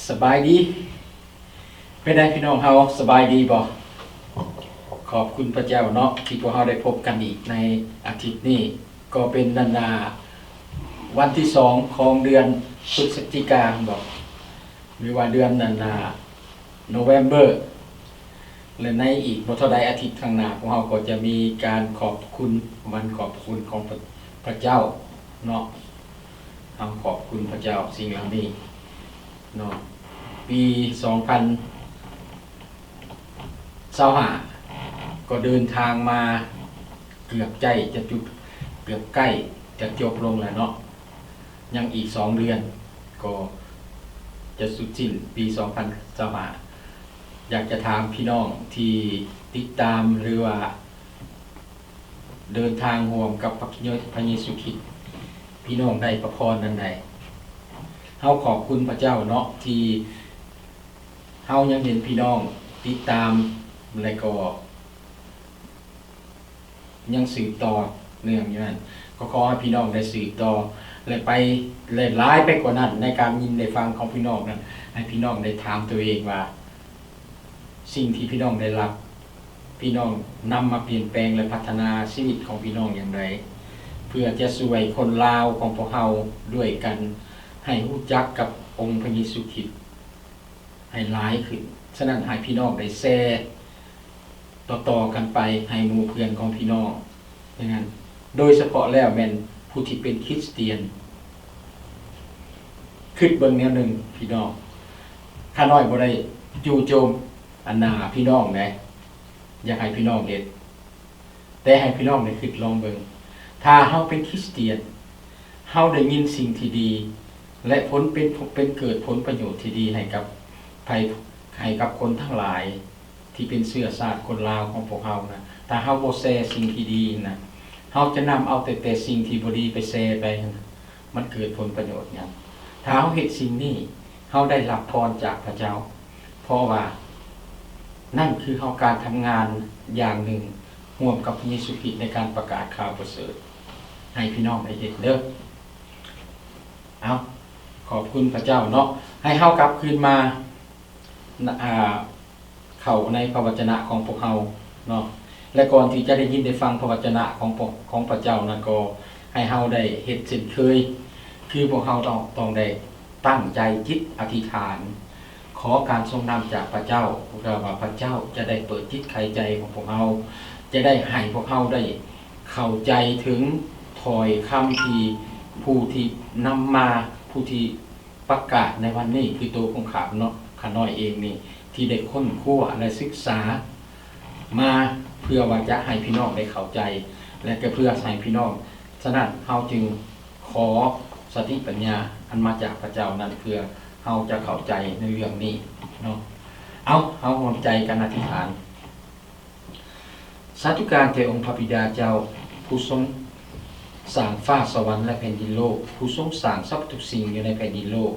ສະບາຍດີ ເປັນໃດພີ່ນ້ອງເຮົາ ສະບາຍດີບໍ່? ຂອບຄຸນພະເຈົ້າເນາະ ທີ່ພວກເຮົາໄດ້ພົບກັນອີກໃນອາທິດນີ້ ກໍເປັນອັນນາ ວັນທີສອງຂອງເດືອນພຶສຈິກາບໍ ຫຼືວ່າເດືອນອັນນາ November ແລະ ໃນອີກບໍ່ເທົ່າໃດອາທິດຂ້າງໜ້າ ພວກເຮົາກໍຈະມີການຂອບຄຸນ ວັນຂອບຄຸນຂອງພະ ພະເຈົ້າເນາະ. ເຮົາຂອບຄຸນພະເຈົ້າສິ່ງເຫຼົ່ານີ້ເນາະ. ປີສອງພັນຊາວຫ້າ ກໍເດີນທາງມາເກືອບໃກ້ຈະຈຸ ເກືອບໃກ້ຈະຈົບລົງແລ້ວເນາະ. ຍັງອີກສອງເດືອນກໍຈະສຸດສິ້ນປີສອງພັນຊາວຫ້າ ຢາກຈະຖາມພີ່ນ້ອງທີ່ຕິດຕາມ ຫຼືວ່າເດີນທາງຮ່ວມກັບພະ ພະເຢຊູຄຣິດ ພີ່ນ້ອງໄດ້ພະພອນອັນໃດ? ເຮົາຂອບຄຸນພະເຈົ້າເນາະ ທີ່ເຮົາຍັງເຫັນພີ່ນ້ອງຕິດຕາມ ແລະກໍ ຍັງສືບຕໍ່ເນື່ອງຢູ່ນັ້ນ ກໍຂໍໃຫ້ພີ່ນ້ອງໄດ້ສືບຕໍ່ ແລະໄປ ແລະຫຼາຍໄປກວ່ານັ້ນ ໃນການຍິນໄດ້ຟັງຂອງພີ່ນ້ອງນັ້ນ ໃຫ້ພີ່ນ້ອງໄດ້ຖາມຕົວເອງວ່າ ສິ່ງທີ່ພີ່ນ້ອງໄດ້ຮັບ ພີ່ນ້ອງນຳມາປ່ຽນແປງ ແລະພັດທະນາຊີວິດຂອງພີ່ນ້ອງຢ່າງໃດ ເພື່ອຈະຊ່ວຍຄົນລາວຂອງພວກເຮົາດ້ວຍກັນ ໃຫ້ຮູ້ຈັກກັບອົງພະເຢຊູຄຣິດ ໃຫ້ຫຼາຍຂຶ້ນ. ສະນັ້ນໃຫ້ພີ່ນ້ອງໄດ້ແຊຕໍ່ໆກັນໄປໃຫ້ໝູ່ເພື່ອນຂອງພີ່ນ້ອງ ດັ່ງນັ້ນ ໂດຍສະເພາະແລ້ວແມ່ນຜູ້ທີ່ເປັນຄຣິສຕຽນ. ຄິດເບິ່ງແນວໜຶ່ງພີ່ນ້ອງ ຂ້ານ້ອຍບໍ່ໄດ້ຈູ່ໂຈມອັນນາພີ່ນ້ອງໃດ ຢາກໃຫ້ພີ່ນ້ອງເຮັດ ແຕ່ໃຫ້ພີ່ນ້ອງໄດ້ຄິດລອງເບິ່ງ ຖ້າເຮົາເປັນຄຣິສຕຽນ ເຮົາໄດ້ຍິນສິ່ງທີ່ດີ ແລະຜົນເປັນ ເປັນເກີດຜົນປະໂຫຍດທີ່ດີໃຫ້ກັບໃຜ ໃຫ້ກັບຄົນທັງຫຼາຍທີ່ເປັນເຊື້ອຊາດຄົນລາວຂອງພວກເຮົານະ. ຖ້າເຮົາບໍ່ແຊສິ່ງທີ່ດີນະ ເຮົາຈະນຳເອົາແຕ່ ແຕ່ສິ່ງທີ່ບໍ່ດີໄປແຊໄປຫັ້ນນະ ມັນເກີດຜົນປະໂຫຍດຫຍັງ? ຖ້າເຮົາເຮັດສິ່ງນີ້ ເຮົາໄດ້ຮັບພອນຈາກພະເຈົ້າ ເພາະວ່ານັ້ນຄືເຮົາການທຳງານຢ່າງໜຶ່ງຮ່ວມກັບພະເຢຊູຄຣິດໃນການປະກາດຂ່າວປະເສີດ ໃຫ້ພີ່ນ້ອງໄດ້ເຮັດເດີ. ເອົາ ຂອບຄຸນພະເຈົ້າເນາະ ໃຫ້ເຮົາກັບຄືນມາ ອາ ເຂົ້າໃນພະວະຈະນະຂອງພວກເຮົາເນາະ ແລະ ກ່ອນທີ່ຈະໄດ້ຍິນໄດ້ຟັງພະວະຈະນະຂອງພວກ ຂອງພະເຈົ້ານັ້ນ ກໍໃຫ້ເຮົາໄດ້ເຮັດເຊັ່ນເຄີຍ ຄືພວກເຮົາຕ້ອງ ຕ້ອງໄດ້ຕັ້ງໃຈຈິດອະທິຖານ ຂໍການຊົງນຳຈາກພະເຈົ້າ ເພື່ອວ່າພະເຈົ້າຈະໄດ້ເປີດຈິດໄຂໃຈຂອງພວກເຮົາ ຈະໄດ້ໃຫ້ພວກເຮົາໄດ້ເຂົ້າໃຈເຖິງຖ້ອຍຄຳທີ່ຜູ້ທີ່ນຳມາ ຜູ້ທີ່ ປະກາດໃນວັນນີ້ຄືໂຕຂອງຂ້າເນາະ ຂ້ານ້ອຍເອງນີ້ ທີ່ໄດ້ຄົ້ນຄວ້າ ແລະ ສຶກສາມາ ເພື່ອວ່າຈະໃຫ້ພີ່ນ້ອງໄດ້ເຂົ້າໃຈ ແລະ ກໍເພື່ອໃຫ້ພີ່ນ້ອງ, ສະນັ້ນເຮົາຈຶ່ງຂໍສະຕິປັນຍາອັນມາຈາກພະເຈົ້ານັ້ນ ເພື່ອເຮົາຈະເຂົ້າໃຈໃນເລື່ອງນີ້ເນາະ. ເອົາ, ເຮົາຮ່ວມໃຈກັນອະທິຖານ. ສາທຸການແກ່ອົງພະບິດາເຈົ້າ ຜູ້ຊົງສ້າງຟ້າສະຫວັນ ແລະ ແຜ່ນດິນໂລກ, ຜູ້ຊົງສ້າງສັບພະທຸກສິ່ງຢູ່ໃນແຜ່ນດິນໂລກ.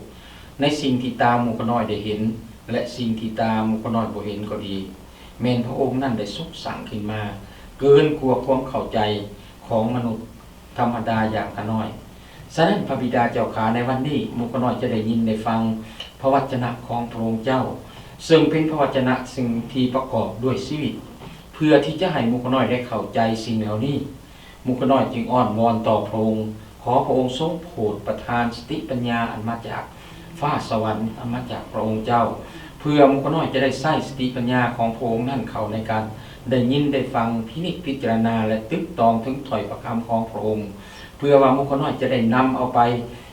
ໃນສິ່ງທີ່ຕາໝູ່ຂ້ານ້ອຍໄດ້ເຫັນ ແລະ ສິ່ງທີ່ຕາໝູ່ຂ້ານ້ອຍບໍ່ເຫັນກໍດີ, ແມ່ນພະອົງນັ້ນໄດ້ຊົງສ້າງຂຶ້ນມາເກີນກວ່າຄວາມເຂົ້າໃຈຂອງມະນຸດ ທຳມະດາຢ່າງຂ້ານ້ອຍ. ສະນັ້ນ ພະບິດາເຈົ້າຂ້າ, ໃນວັນນີ້ໝູ່ຂ້ານ້ອຍຈະໄດ້ຍິນໄດ້ຟັງພະວະຈະນະຂອງພະອົງເຈົ້າ, ເຊິ່ງເປັນພະວະຈະນະສິ່ງທີ່ປະກອບດ້ວຍຊີວິດ, ເພື່ອທີ່ຈະໃຫ້ໝູ່ຂ້ານ້ອຍໄດ້ເຂົ້າໃຈສິ່ງເຫຼົ່ານີ້. ໝູ່ຂ້ານ້ອຍຈຶ່ງອ້ອນວອນຕໍ່ພະອົງ, ຂໍພະອົງຊົງໂປດປະທານສະຕິປັນຍາອັນມາຈາກ ຟ້າສະຫວັນ ອັນມາຈາກພະອົງເຈົ້າ, ເພື່ອໝູ່ຂ້ານ້ອຍຈະໄດ້ໃຊ້ສະຕິປັນຍາຂອງພະອົງນັ້ນເຂົ້າໃນການໄດ້ຍິນໄດ້ຟັງ, ພິນິດພິຈາລະນາ ແລະ ຕຶກຕອງເຖິງຖ້ອຍພະຄຳຂອງພະອົງ, ເພື່ອວ່າໝູ່ຂ້ານ້ອຍຈະໄດ້ນຳເອົາໄປ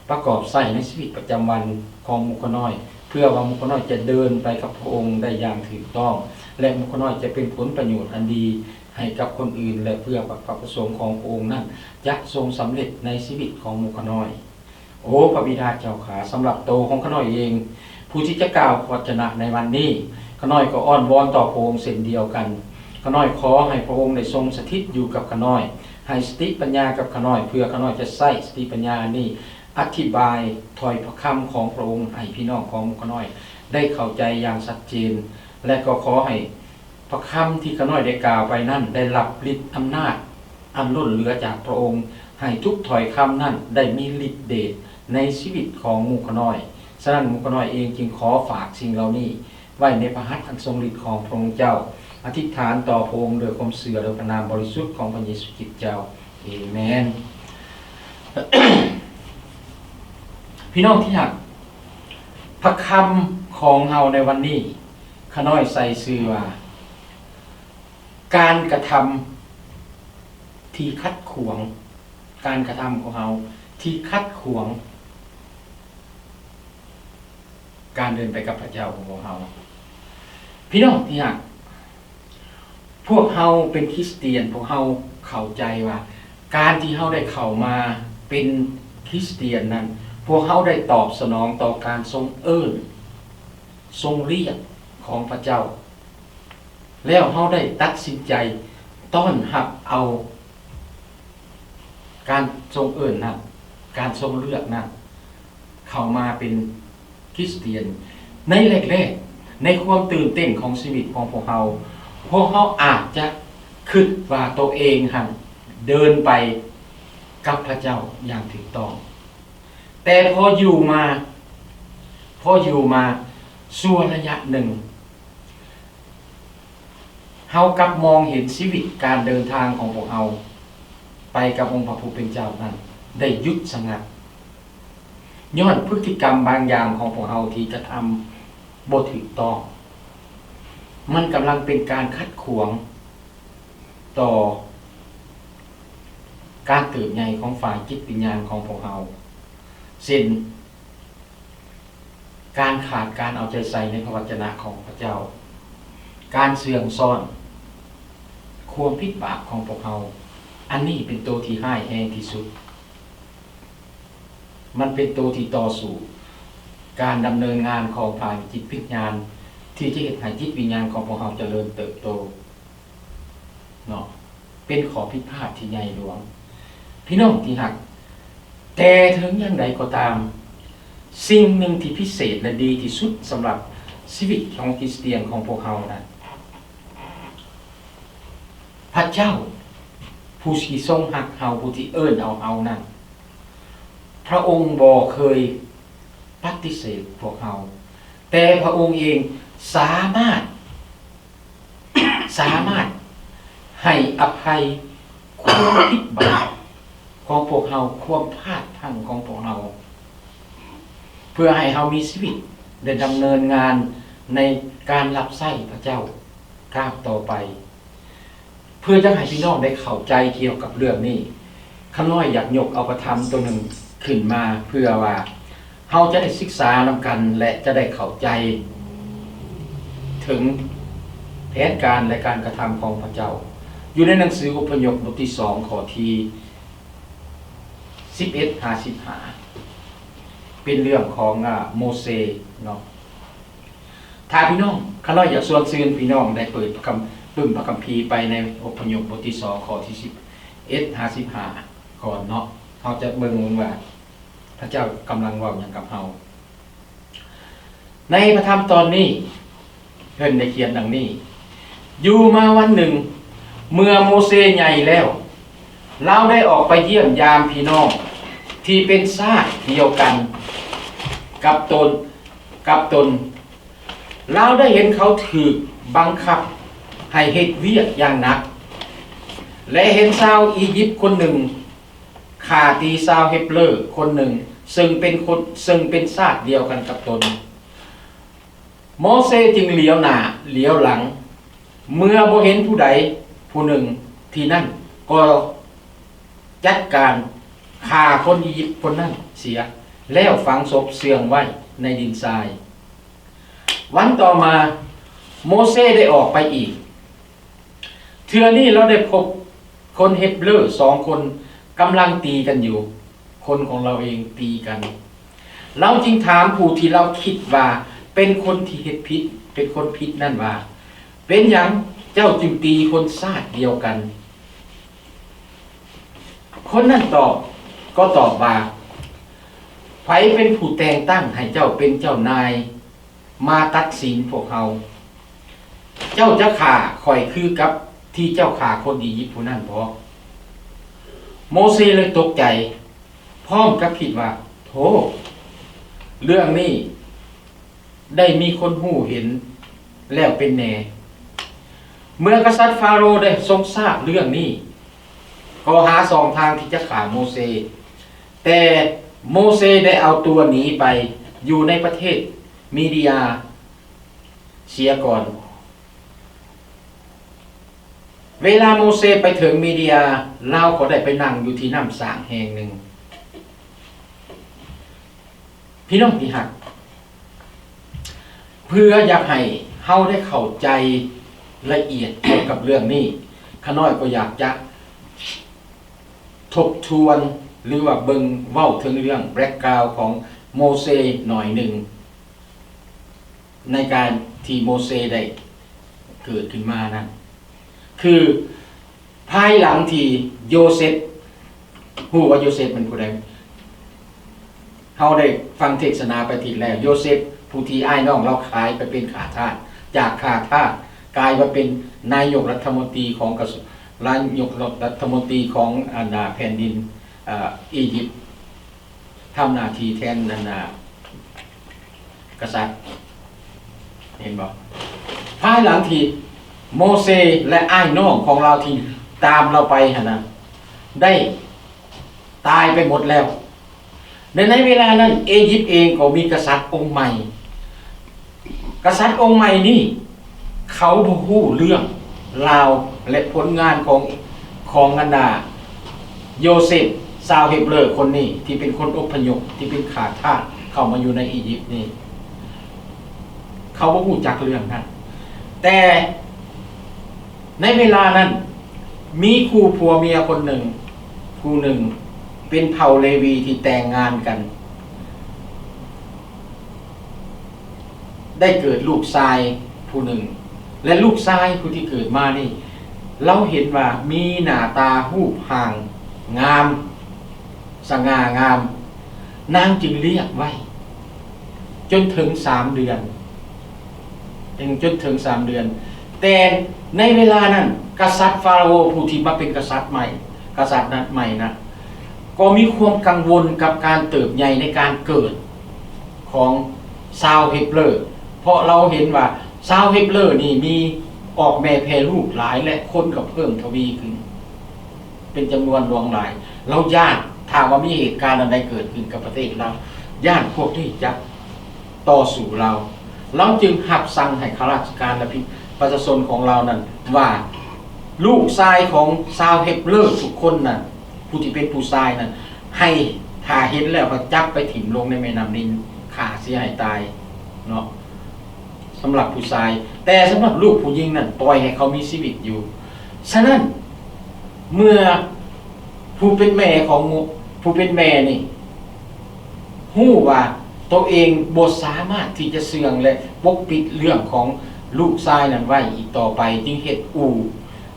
ປະກອບໃຊ້ໃນຊີວິດປະຈຳວັນຂອງໝູ່ຂ້ານ້ອຍ, ເພື່ອວ່າໝູ່ຂ້ານ້ອຍຈະເດີນໄປກັບພະອົງໄດ້ຢ່າງຖືກຕ້ອງ, ແລະ ໝູ່ຂ້ານ້ອຍຈະເປັນຜົນປະໂຫຍດອັນດີໃຫ້ກັບຄົນອື່ນ, ແລະ ເພື່ອພະປະສົງຂອງພະອົງນັ້ນຈະຊົງສຳເລັດໃນຊີວິດຂອງໝູ່ຂ້ານ້ອຍ. ໂອ ພະບິດາເຈົ້າຂ້າ, ສຳລັບໂຕຂອງຂ້ານ້ອຍເອງ, ຜູ້ທີ່ຈະກ່າວພະວະຈະນະໃນວັນນີ້, ຂ້ານ້ອຍກໍອ້ອນວອນຕໍ່ພະອົງເຊັ່ນດຽວກັນ. ຂ້ານ້ອຍຂໍໃຫ້ພະອົງໄດ້ຊົງສະຖິດຢູ່ກັບຂ້ານ້ອຍ, ໃຫ້ສະຕິປັນຍາກັບຂ້ານ້ອຍ, ເພື່ອຂ້ານ້ອຍຈະໃຊ້ສະຕິປັນຍາອັນນີ້ ອະທິບາຍຖ້ອຍພະຄຳຂອງພະອົງໃຫ້ພີ່ນ້ອງຂອງໝູ່ຂ້ານ້ອຍໄດ້ເຂົ້າໃຈຢ່າງຊັດເຈນ, ແລະ ກໍຂໍໃຫ້ ພະຄຳທີ່ຂ້ານ້ອຍໄດ້ກ່າວໄປນັ້ນ ໄດ້ຮັບລິດອຳນາດອັນລົ້ນເຫຼືອຈາກພະອົງ, ໃຫ້ທຸກຖ້ອຍຄຳນັ້ນໄດ້ມີລິດເດດໃນຊີວິດຂອງໝູ່ຂ້ານ້ອຍ. ສ ສະນັ້ນ ໝູ່ຂ້ານ້ອຍເອງຈຶ່ງຂໍຝາກສິ່ງເຫຼົ່ານີ້ໄວ້ໃນພະຫັດອັນຊົງລິດຂອງພະອົງເຈົ້າ, ອະທິຖານຕໍ່ພະອົງດ້ວຍຄວາມເຊື່ອໃນພະນາມບໍລິສຸດຂອງພະເຢຊູຄຣິດເຈົ້າ. ເອເມນ. ພີ່ນ້ອງທີ່ຮັກ, ພະຄຳຂອງເຮົາໃນວັນນີ້ ຂ້ານ້ອຍໃສ່ຊື່ວ່າ ການກະທຳທີ່ຂັດຂວາງ, ການກະທຳຂອງເຮົາທີ່ຂັດຂວາງການເດີນໄປກັບພະເຈົ້າຂອງພວກເຮົາ. ພີ່ນ້ອງທີ່ຮັກ, ພວກເຮົາເປັນຄຣິສຕຽນ, ພວກເຮົາເຂົ້າໃຈວ່າການທີ່ເຮົາໄດ້ເຂົ້າມາເປັນຄຣິສຕຽນນັ້ນ, ພວກເຮົາໄດ້ຕອບສະໜອງຕໍ່ການຊົງເອີ້ນ ຊົງລຽກຂອງພະເຈົ້າ ແລ້ວເຮົາໄດ້ຕັດສິນໃຈຕ້ອນຮັບເອົາການຊົງເອີ້ນນັ້ນ, ການຊົງເລືອກນັ້ນ ເຂົ້າມາເປັນຄຣິສຕຽນ. ໃນແລກໆ, ໃນຄວາມຕື່ນເຕັ້ນຂອງຊີວິດຂອງພວກເຮົາ, ພວກເຮົາອາດຈະຄິດວ່າໂຕເອງຫັ້ນເດີນໄປກັບພະເຈົ້າຢ່າງຖືກຕ້ອງ. ແຕ່ພໍຢູ່ມາ, ພໍຢູ່ມາຊົ່ວໄລຍະໜຶ່ງ, ເຮົາກັບມອງເຫັນຊີວິດການເດີນທາງຂອງພວກເຮົາໄປກັບອົງພະຜູ້ເປັນເຈົ້ານັ້ນໄດ້ຢຸດສະຫງັດ ຍ້ອນພຶດຕິກຳບາງຢ່າງຂອງພວກເຮົາທີ່ກະທຳບໍ່ຖືກຕ້ອງ. ມັນກຳລັງເປັນການຂັດຂວາງຕໍ່ການເຕີບໃຫຍ່ຂອງຝ່າຍຈິດວິນຍານຂອງພວກເຮົາ, ເຊັ່ນ ການຂາດການເອົາໃຈໃສ່ໃນພະວະຈະນະຂອງພະເຈົ້າ, ການເຊື່ອງຊ້ອນ, ຄວາມຜິດບາບຂອງພວກເຮົາ, ອັນນີ້ເປັນໂຕທີ່ຮ້າຍແຮງທີ່ສຸດ. ມັນເປັນໂຕທີ່ຕໍ່ສູ້ການດຳເນີນງານຂອງຝ່າຍຈິດວິນຍານ ທີ່ຈະເຮັດໃຫ້ຈິດວິນຍານຂອງພວກເຮົາຈະເລີນເຕີບໂຕເນາະ. ເປັນຂໍ້ຜິດພາດທີ່ໃຫຍ່ຫຼວງ. ພີ່ນ້ອງທີ່ຮັກ, ແຕ່ເຖິງຢ່າງໃດກໍຕາມ, ສິ່ງໜຶ່ງທີ່ພິເສດ ແລະ ດີທີ່ສຸດສຳລັບຊີວິດຂອງຄຣິສຕຽນຂອງພວກເຮົານັ້ນ, ພະເຈົ້າຜູ້ທີ່ຊົງຮັກເຮົາ, ຜູ້ທີ່ເອີ້ນເອົາເຮົານັ້ນ, ພະອົງບໍ່ເຄີຍປະຕິເສດພວກເຮົາ, ແຕ່ພະອົງເອງສາມາດ ສາມາດໃຫ້ອະໄພຄວາມຜິດບາບຂອງພວກເຮົາ, ຄວາມພາດພລັ້ງຂອງພວກເຮົາ, ເພື່ອໃຫ້ເຮົາມີຊີວິດ ແລະ ດຳເນີນງານໃນການຮັບໃຊ້ພະເຈົ້າກ້າວຕໍ່ໄປ. ເພື່ອຈະໃຫ້ພີ່ນ້ອງໄດ້ເຂົ້າໃຈກ່ຽວກັບເລື່ອງນີ້, ຂ້ານ້ອຍຢາກຍົກເອົາພະທຳຕົວໜຶ່ງຂຶ້ນມາ ເພື່ອວ່າ ເຮົາຈະໄດ້ສຶກສານຳກັນ ແລະ ຈະໄດ້ເຂົ້າໃຈເຖິງແຜນການ ແລະ ການກະທຳຂອງພະເຈົ້າ ຢູ່ໃນໜັງສືອົບພະຍົບບົດທີສອງ ຂໍ້ທີສິບເອັດຫາສິບຫ້າ ເປັນເລື່ອງຂອງ ອາ ໂມເຊເນາະ. ຖ້າພີ່ນ້ອງ ຂ້ານ້ອຍຢາກຊວນເຊີນພີ່ນ້ອງໄດ້ເປີດພະຄຳ ປຶ້ມພະຄຳພີໄປໃນອົບພະຍົບບົດທີສອງ ຂໍ້ທີສິບເອັດຫາສິບຫ້າກ່ອນເນາະ. ເຮົາຈະເບິ່ງວ່າ ພະເຈົ້າກຳລັງເວົ້າຫຍັງກັບເຮົາ. ໃນພະທຳຕອນນີ້ ເພິ່ນໄດ້ຂຽນດັ່ງນີ້, ຢູ່ມາວັນໜຶ່ງ, ເມື່ອໂມເຊໃຫຍ່ແລ້ວ, ລາວໄດ້ອອກໄປຢ້ຽມຢາມພີ່ນ້ອງທີ່ເປັນຊາດດຽວກັນກັບຕົນ, ກັບຕົນ. ລາວໄດ້ເຫັນເຂົາຖືກບັງຄັບໃຫ້ເຮັດວຽກຢ່າງໜັກ ແລະ ເຫັນຊາວອີຢິບຄົນໜຶ່ງ ຂ້າຕີຊາວເຮັບເລີຄົນໜຶ່ງ ເຊິ່ງເປັນຄົນ ເຊິ່ງເປັນຊາດດຽວກັນກັບຕົນ. ໂມເຊຈຶ່ງຫຼຽວໜ້າຫຼຽວຫຼັງ, ເມື່ອບໍ່ເຫັນຜູ້ໃດຜູ້ໜຶ່ງທີ່ນັ້ນ ກໍຈັດການຂ້າຄົນອີຢິບຄົນນັ້ນເສຍ ແລ້ວຝັງສົບເຊື່ອງໄວ້ໃນດິນຊາຍ. ວັນຕໍ່ມາ ໂມເຊໄດ້ອອກໄປອີກ. ເທື່ອນີ້ລາວໄດ້ພົບຄົນເຮັບເລີສອງຄົນກຳລັງຕີກັນຢູ່, ຄົນຂອງລາວເອງຕີກັນ. ລາວຈຶ່ງຖາມຜູ້ທີ່ລາວຄິດວ່າເປັນຄົນທີ່ເຮັດຜິດ, ເປັນຄົນຜິດນັ້ນວ່າ, ເປັນຫຍັງເຈົ້າຈຶ່ງຕີຄົນຊາດດຽວກັນ? ຄົນນັ້ນຕອບ, ກໍຕອບວ່າ, ໃຜເປັນຜູ້ແຕ່ງຕັ້ງໃຫ້ເຈົ້າເປັນເຈົ້ານາຍ ມາຕັດສິນພວກເຮົາ. ເຈົ້າຈະຂ້າຂ້ອຍຄືກັບທີ່ເຈົ້າຂ້າຄົນອີຢິບຜູ້ນັ້ນບໍ? ໂມເຊເລີຍຕົກໃຈ, ພ້ອມກັບຄິດວ່າ, ໂທ້, ເລື່ອງນີ້ ໄດ້ມີຄົນຮູ້ເຫັນແລ້ວເປັນແນ່. ເມື່ອກະສັດຟາໂຣໄດ້ຊົງຊາບເລື່ອງນີ້, ກໍຫາຊ່ອງທາງທີ່ຈະຂ້າໂມເຊ. ແຕ່ໂມເຊໄດ້ເອົາຕົວໜີໄປຢູ່ໃນປະເທດມີດຽເສຍກ່ອນ. ເວລາໂມເຊໄປເຖິງມີດຽ, ລາວກໍໄດ້ໄປນັ່ງຢູ່ທີ່ນ້ຳສ້າງແຫ່ງໜຶ່ງ. ພີ່ນ້ອງທີ່ຮັກ, ເພື່ອຢາກໃຫ້ເຮົາໄດ້ເຂົ້າໃຈລະອຽດກ່ຽວກັບເລື່ອງນີ້, ຂ້ານ້ອຍກໍຢາກຈະທົບທວນ ຫຼືວ່າເບິ່ງເວົ້າເຖິງເລື່ອງ background ຂອງໂມເຊໜ້ອຍໜຶ່ງ ໃນການທີ່ໂມເຊໄດ້ເກີດຂຶ້ນມານັ້ນ ຄືພາຍຫຼັງທີ່ໂຢເຊັບ, ຮູ້ວ່າໂຢເຊັບເປັນຜູ້ໃດ? ເຮົາໄດ້ຟັງເທດສະໜາໄປທິດແລ້ວ, ໂຢເຊັບຜູ້ທີ່ອ້າຍນ້ອງລາວຂາຍໄປເປັນຂ້າທາດ, ຈາກຂ້າທາດກາຍມາເປັນນາຍົກລັດຖະມົນຕີຂອງກະຊວງ, ນາຍົກລັດຖະມົນຕີຂອງອັນນາແຜ່ນດິນ ເອີ ອີຢິບ. ທຳໜ້າທີ່ແທນອັນນາກະສັດ. ເຫັນບໍ່? ພາຍຫຼັງທີ່ໂມເຊ ແລະ ອ້າຍນ້ອງຂອງລາວທີ່ຕາມລາວໄປຫັ້ນນະ ໄດ້ຕາຍໄປໝົດແລ້ວ. ແລະ ໃນເວລານັ້ນ ເອຢິບເອງກໍມີກະສັດອົງໃໝ່. ກະສັດອົງໃໝ່ນີ້ ເຂົາບໍ່ຮູ້ເລື່ອງລາວ ແລະ ຜົນງານຂອງ, ຂອງອັນນາ ໂຢເຊັບ ຊາວເຮບເຣີຄົນນີ້ ທີ່ເປັນຄົນອົບພະຍົບ ທີ່ເປັນຂ້າທາດເຂົ້າມາຢູ່ໃນອີຢິບນີ້ ເຂົາບໍ່ຮູ້ຈັກເລື່ອງນັ້ນ. ແຕ່ໃນເວລານັ້ນ ມີຄູ່ຜົວເມຍຄົນໜຶ່ງ, ຄູ່ໜຶ່ງເປັນເຜົ່າເລວີທີ່ແຕ່ງງານກັນ ໄດ້ເກີດລູກຊາຍຜູ້ໜຶ່ງ ແລະ ລູກຊາຍຜູ້ທີ່ເກີດມານີ້ ລາວເຫັນວ່າມີໜ້າຕາຮູບຮ່າງງາມ, ສະຫງ່າງາມ, ນາງຈຶ່ງລ້ຽງໄວ້ຈົນເຖິງສາມເດືອນ, ຈຶ່ງຈົນເຖິງສາມເດືອນ. ແຕ່ໃນເວລານັ້ນ ກະສັດຟາໂຣຜູ້ທີ່ມາເປັນກະສັດໃໝ່, ກະສັດນັ້ນໃໝ່ນະ ກໍມີຄວາມກັງວົນກັບການເຕີບໃຫຍ່ໃນການເກີດ ຂອງຊາວເຮບເຣີ ເພາະລາວເຫັນວ່າຊາວເຮບເຣີນີ້ມີອອກແມ່ແຜ່ລູກຫຼາຍ ແລະ ຄົນກໍເພີ່ມທະວີຂຶ້ນເປັນຈຳນວນຫຼວງຫຼາຍ. ລາວຢ້ານ ຖ້າວ່າມີເຫດການອັນໃດເກີດຂຶ້ນກັບປະເທດລາວ, ຢ້ານພວກນີ້ຈະຕໍ່ສູ້ລາວ. ລາວຈຶ່ງຮັບສັ່ງໃຫ້ຂ້າລາຊະການ ແລະ ປະຊາຊົນຂອງລາວນັ້ນວ່າ ລູກຊາຍຂອງຊາວເຮບເຣີທຸກຄົນນັ້ນ ຜູ້ທີ່ເປັນຜູ້ຊາຍນັ້ນ ໃຫ້ ຖ້າເຫັນແລ້ວກໍຈັບໄປຖິ້ມລົງໃນແມ່ນ້ຳນິນ ຂ້າເສຍໃຫ້ຕາຍເນາະ ສຳລັບຜູ້ຊາຍ. ແຕ່ສຳລັບລູກຜູ້ຍິງນັ້ນ ປ່ອຍໃຫ້ເຂົາມີຊີວິດຢູ່. ສະນັ້ນ ເມື່ອຜູ້ເປັນແມ່ຂອງ ຜູ້ເປັນແມ່ນີ້ ຮູ້ວ່າໂຕເອງບໍ່ສາມາດທີ່ຈະເຊື່ອງ ແລະ ປົກປິດເລື່ອງຂອງລູກຊາຍນັ້ນໄວ້ອີກຕໍ່ໄປ, ຈຶ່ງເຮັດອູ່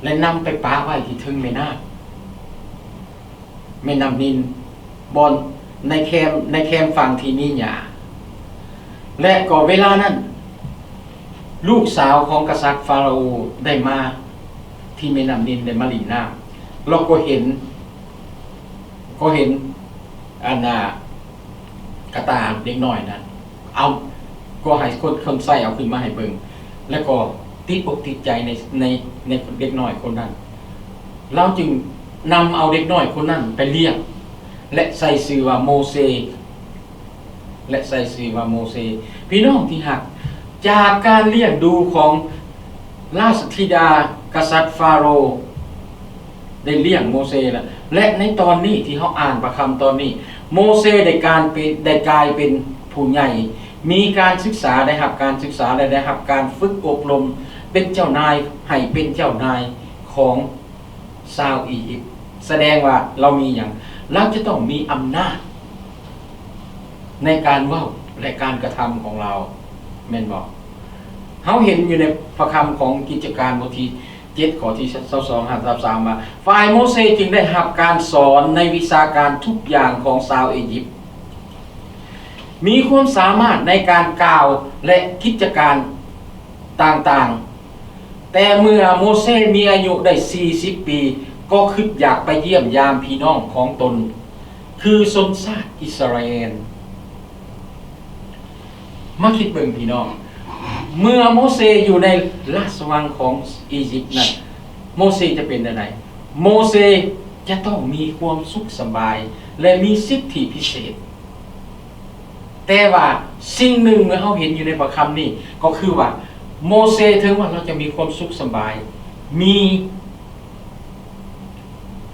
ແລະ ນຳໄປປະໄວ້ທີ່ເທິງແມ່ນ້ຳ, ແມ່ນ້ຳນິນ, ບ່ອນໃນແຄມ, ໃນແຄມຝັ່ງທີ່ມີຫຍ້າ. ແລະ ກໍເວລານັ້ນ ລູກສາວຂອງກະສັດຟາໂຣໄດ້ມາທີ່ແມ່ນ້ຳນິນ, ໄດ້ມາຫຼິ້ນນ້ຳ, ລາວກໍເຫັນ ກໍເຫັນອັນນ່າ ກະຕ່າເດັກນ້ອຍນັ້ນ ເອົາ ກໍໃຫ້ຄົນ, ຄົນໃຊ້ເອົາຂຶ້ນມາໃຫ້ເບິ່ງ ແລ້ວກໍຕິດອົກຕິດໃຈໃນ, ໃນ, ໃນເດັກນ້ອຍຄົນນັ້ນ. ລາວຈຶ່ງນຳເອົາເດັກນ້ອຍຄົນນັ້ນໄປລ້ຽງ ແລະ ໃສ່ຊື່ວ່າໂມເຊ. ແລະ ໃສ່ຊື່ວ່າໂມເຊ. ພີ່ນ້ອງທີ່ຮັກ, ຈາກການລ້ຽງດູຂອງລາຊະທິດາກະສັດຟາໂຣໄດ້ລ້ຽງໂມເຊ ແລະ ແລະ ໃນຕອນນີ້ທີ່ເຮົາອ່ານພະຄຳຕອນນີ້, ໂມເຊໄດ້ການເປັນ, ໄດ້ກາຍເປັນຜູ້ໃຫຍ່, ມີການສຶກສາ, ໄດ້ຮັບການສຶກສາ ແລະ ໄດ້ຮັບການຝຶກອົບຮົມເປັນເຈົ້ານາຍ, ໃຫ້ເປັນເຈົ້ານາຍຂອງ ຊາວອີຢິບ, ສະແດງວ່າລາວມີຫຍັງ? ລາວຈະຕ້ອງມີອຳນາດໃນການເວົ້າ ແລະ ການກະທຳຂອງລາວ, ແມ່ນບໍ່? ເຮົາເຫັນຢູ່ໃນພະຄຳຂອງກິດຈະການ ບົດທີເຈັດ ຂໍ້ທີຊາວສອງຫາຊາວສາມວ່າ, ຝ່າຍໂມເຊຈຶ່ງໄດ້ຮັບການສອນໃນວິຊາການທຸກຢ່າງຂອງຊາວອີຢິບ, ມີຄວາມສາມາດໃນການກ່າວ ແລະ ກິດຈະການຕ່າງໆ. ແຕ່ເມື່ອໂມເຊມີອາຍຸໄດ້ສີ່ສິບປີ, ກໍຄິດຢາກໄປຢ້ຽມຢາມພີ່ນ້ອງຂອງຕົນ, ຄືຊົນຊາດອິດສະຣາແອນ. ມາຄິດເບິ່ງພີ່ນ້ອງ, ເມື່ອໂມເຊຢູ່ໃນລາຊະວັງຂອງອີຢິບນັ້ນ, ໂມເຊຈະເປັນແນວໃດ? ໂມເຊຈະຕ້ອງມີຄວາມສຸກສະບາຍ ແລະ ມີສິດທິພິເສດ. ແຕ່ວ່າສິ່ງໜຶ່ງເມື່ອເຮົາເຫັນຢູ່ໃນພະຄຳນີ້ ກໍຄືວ່າໂມເຊເຖິງວ່າລາວຈະມີຄວາມສຸກສະບາຍ, ມີ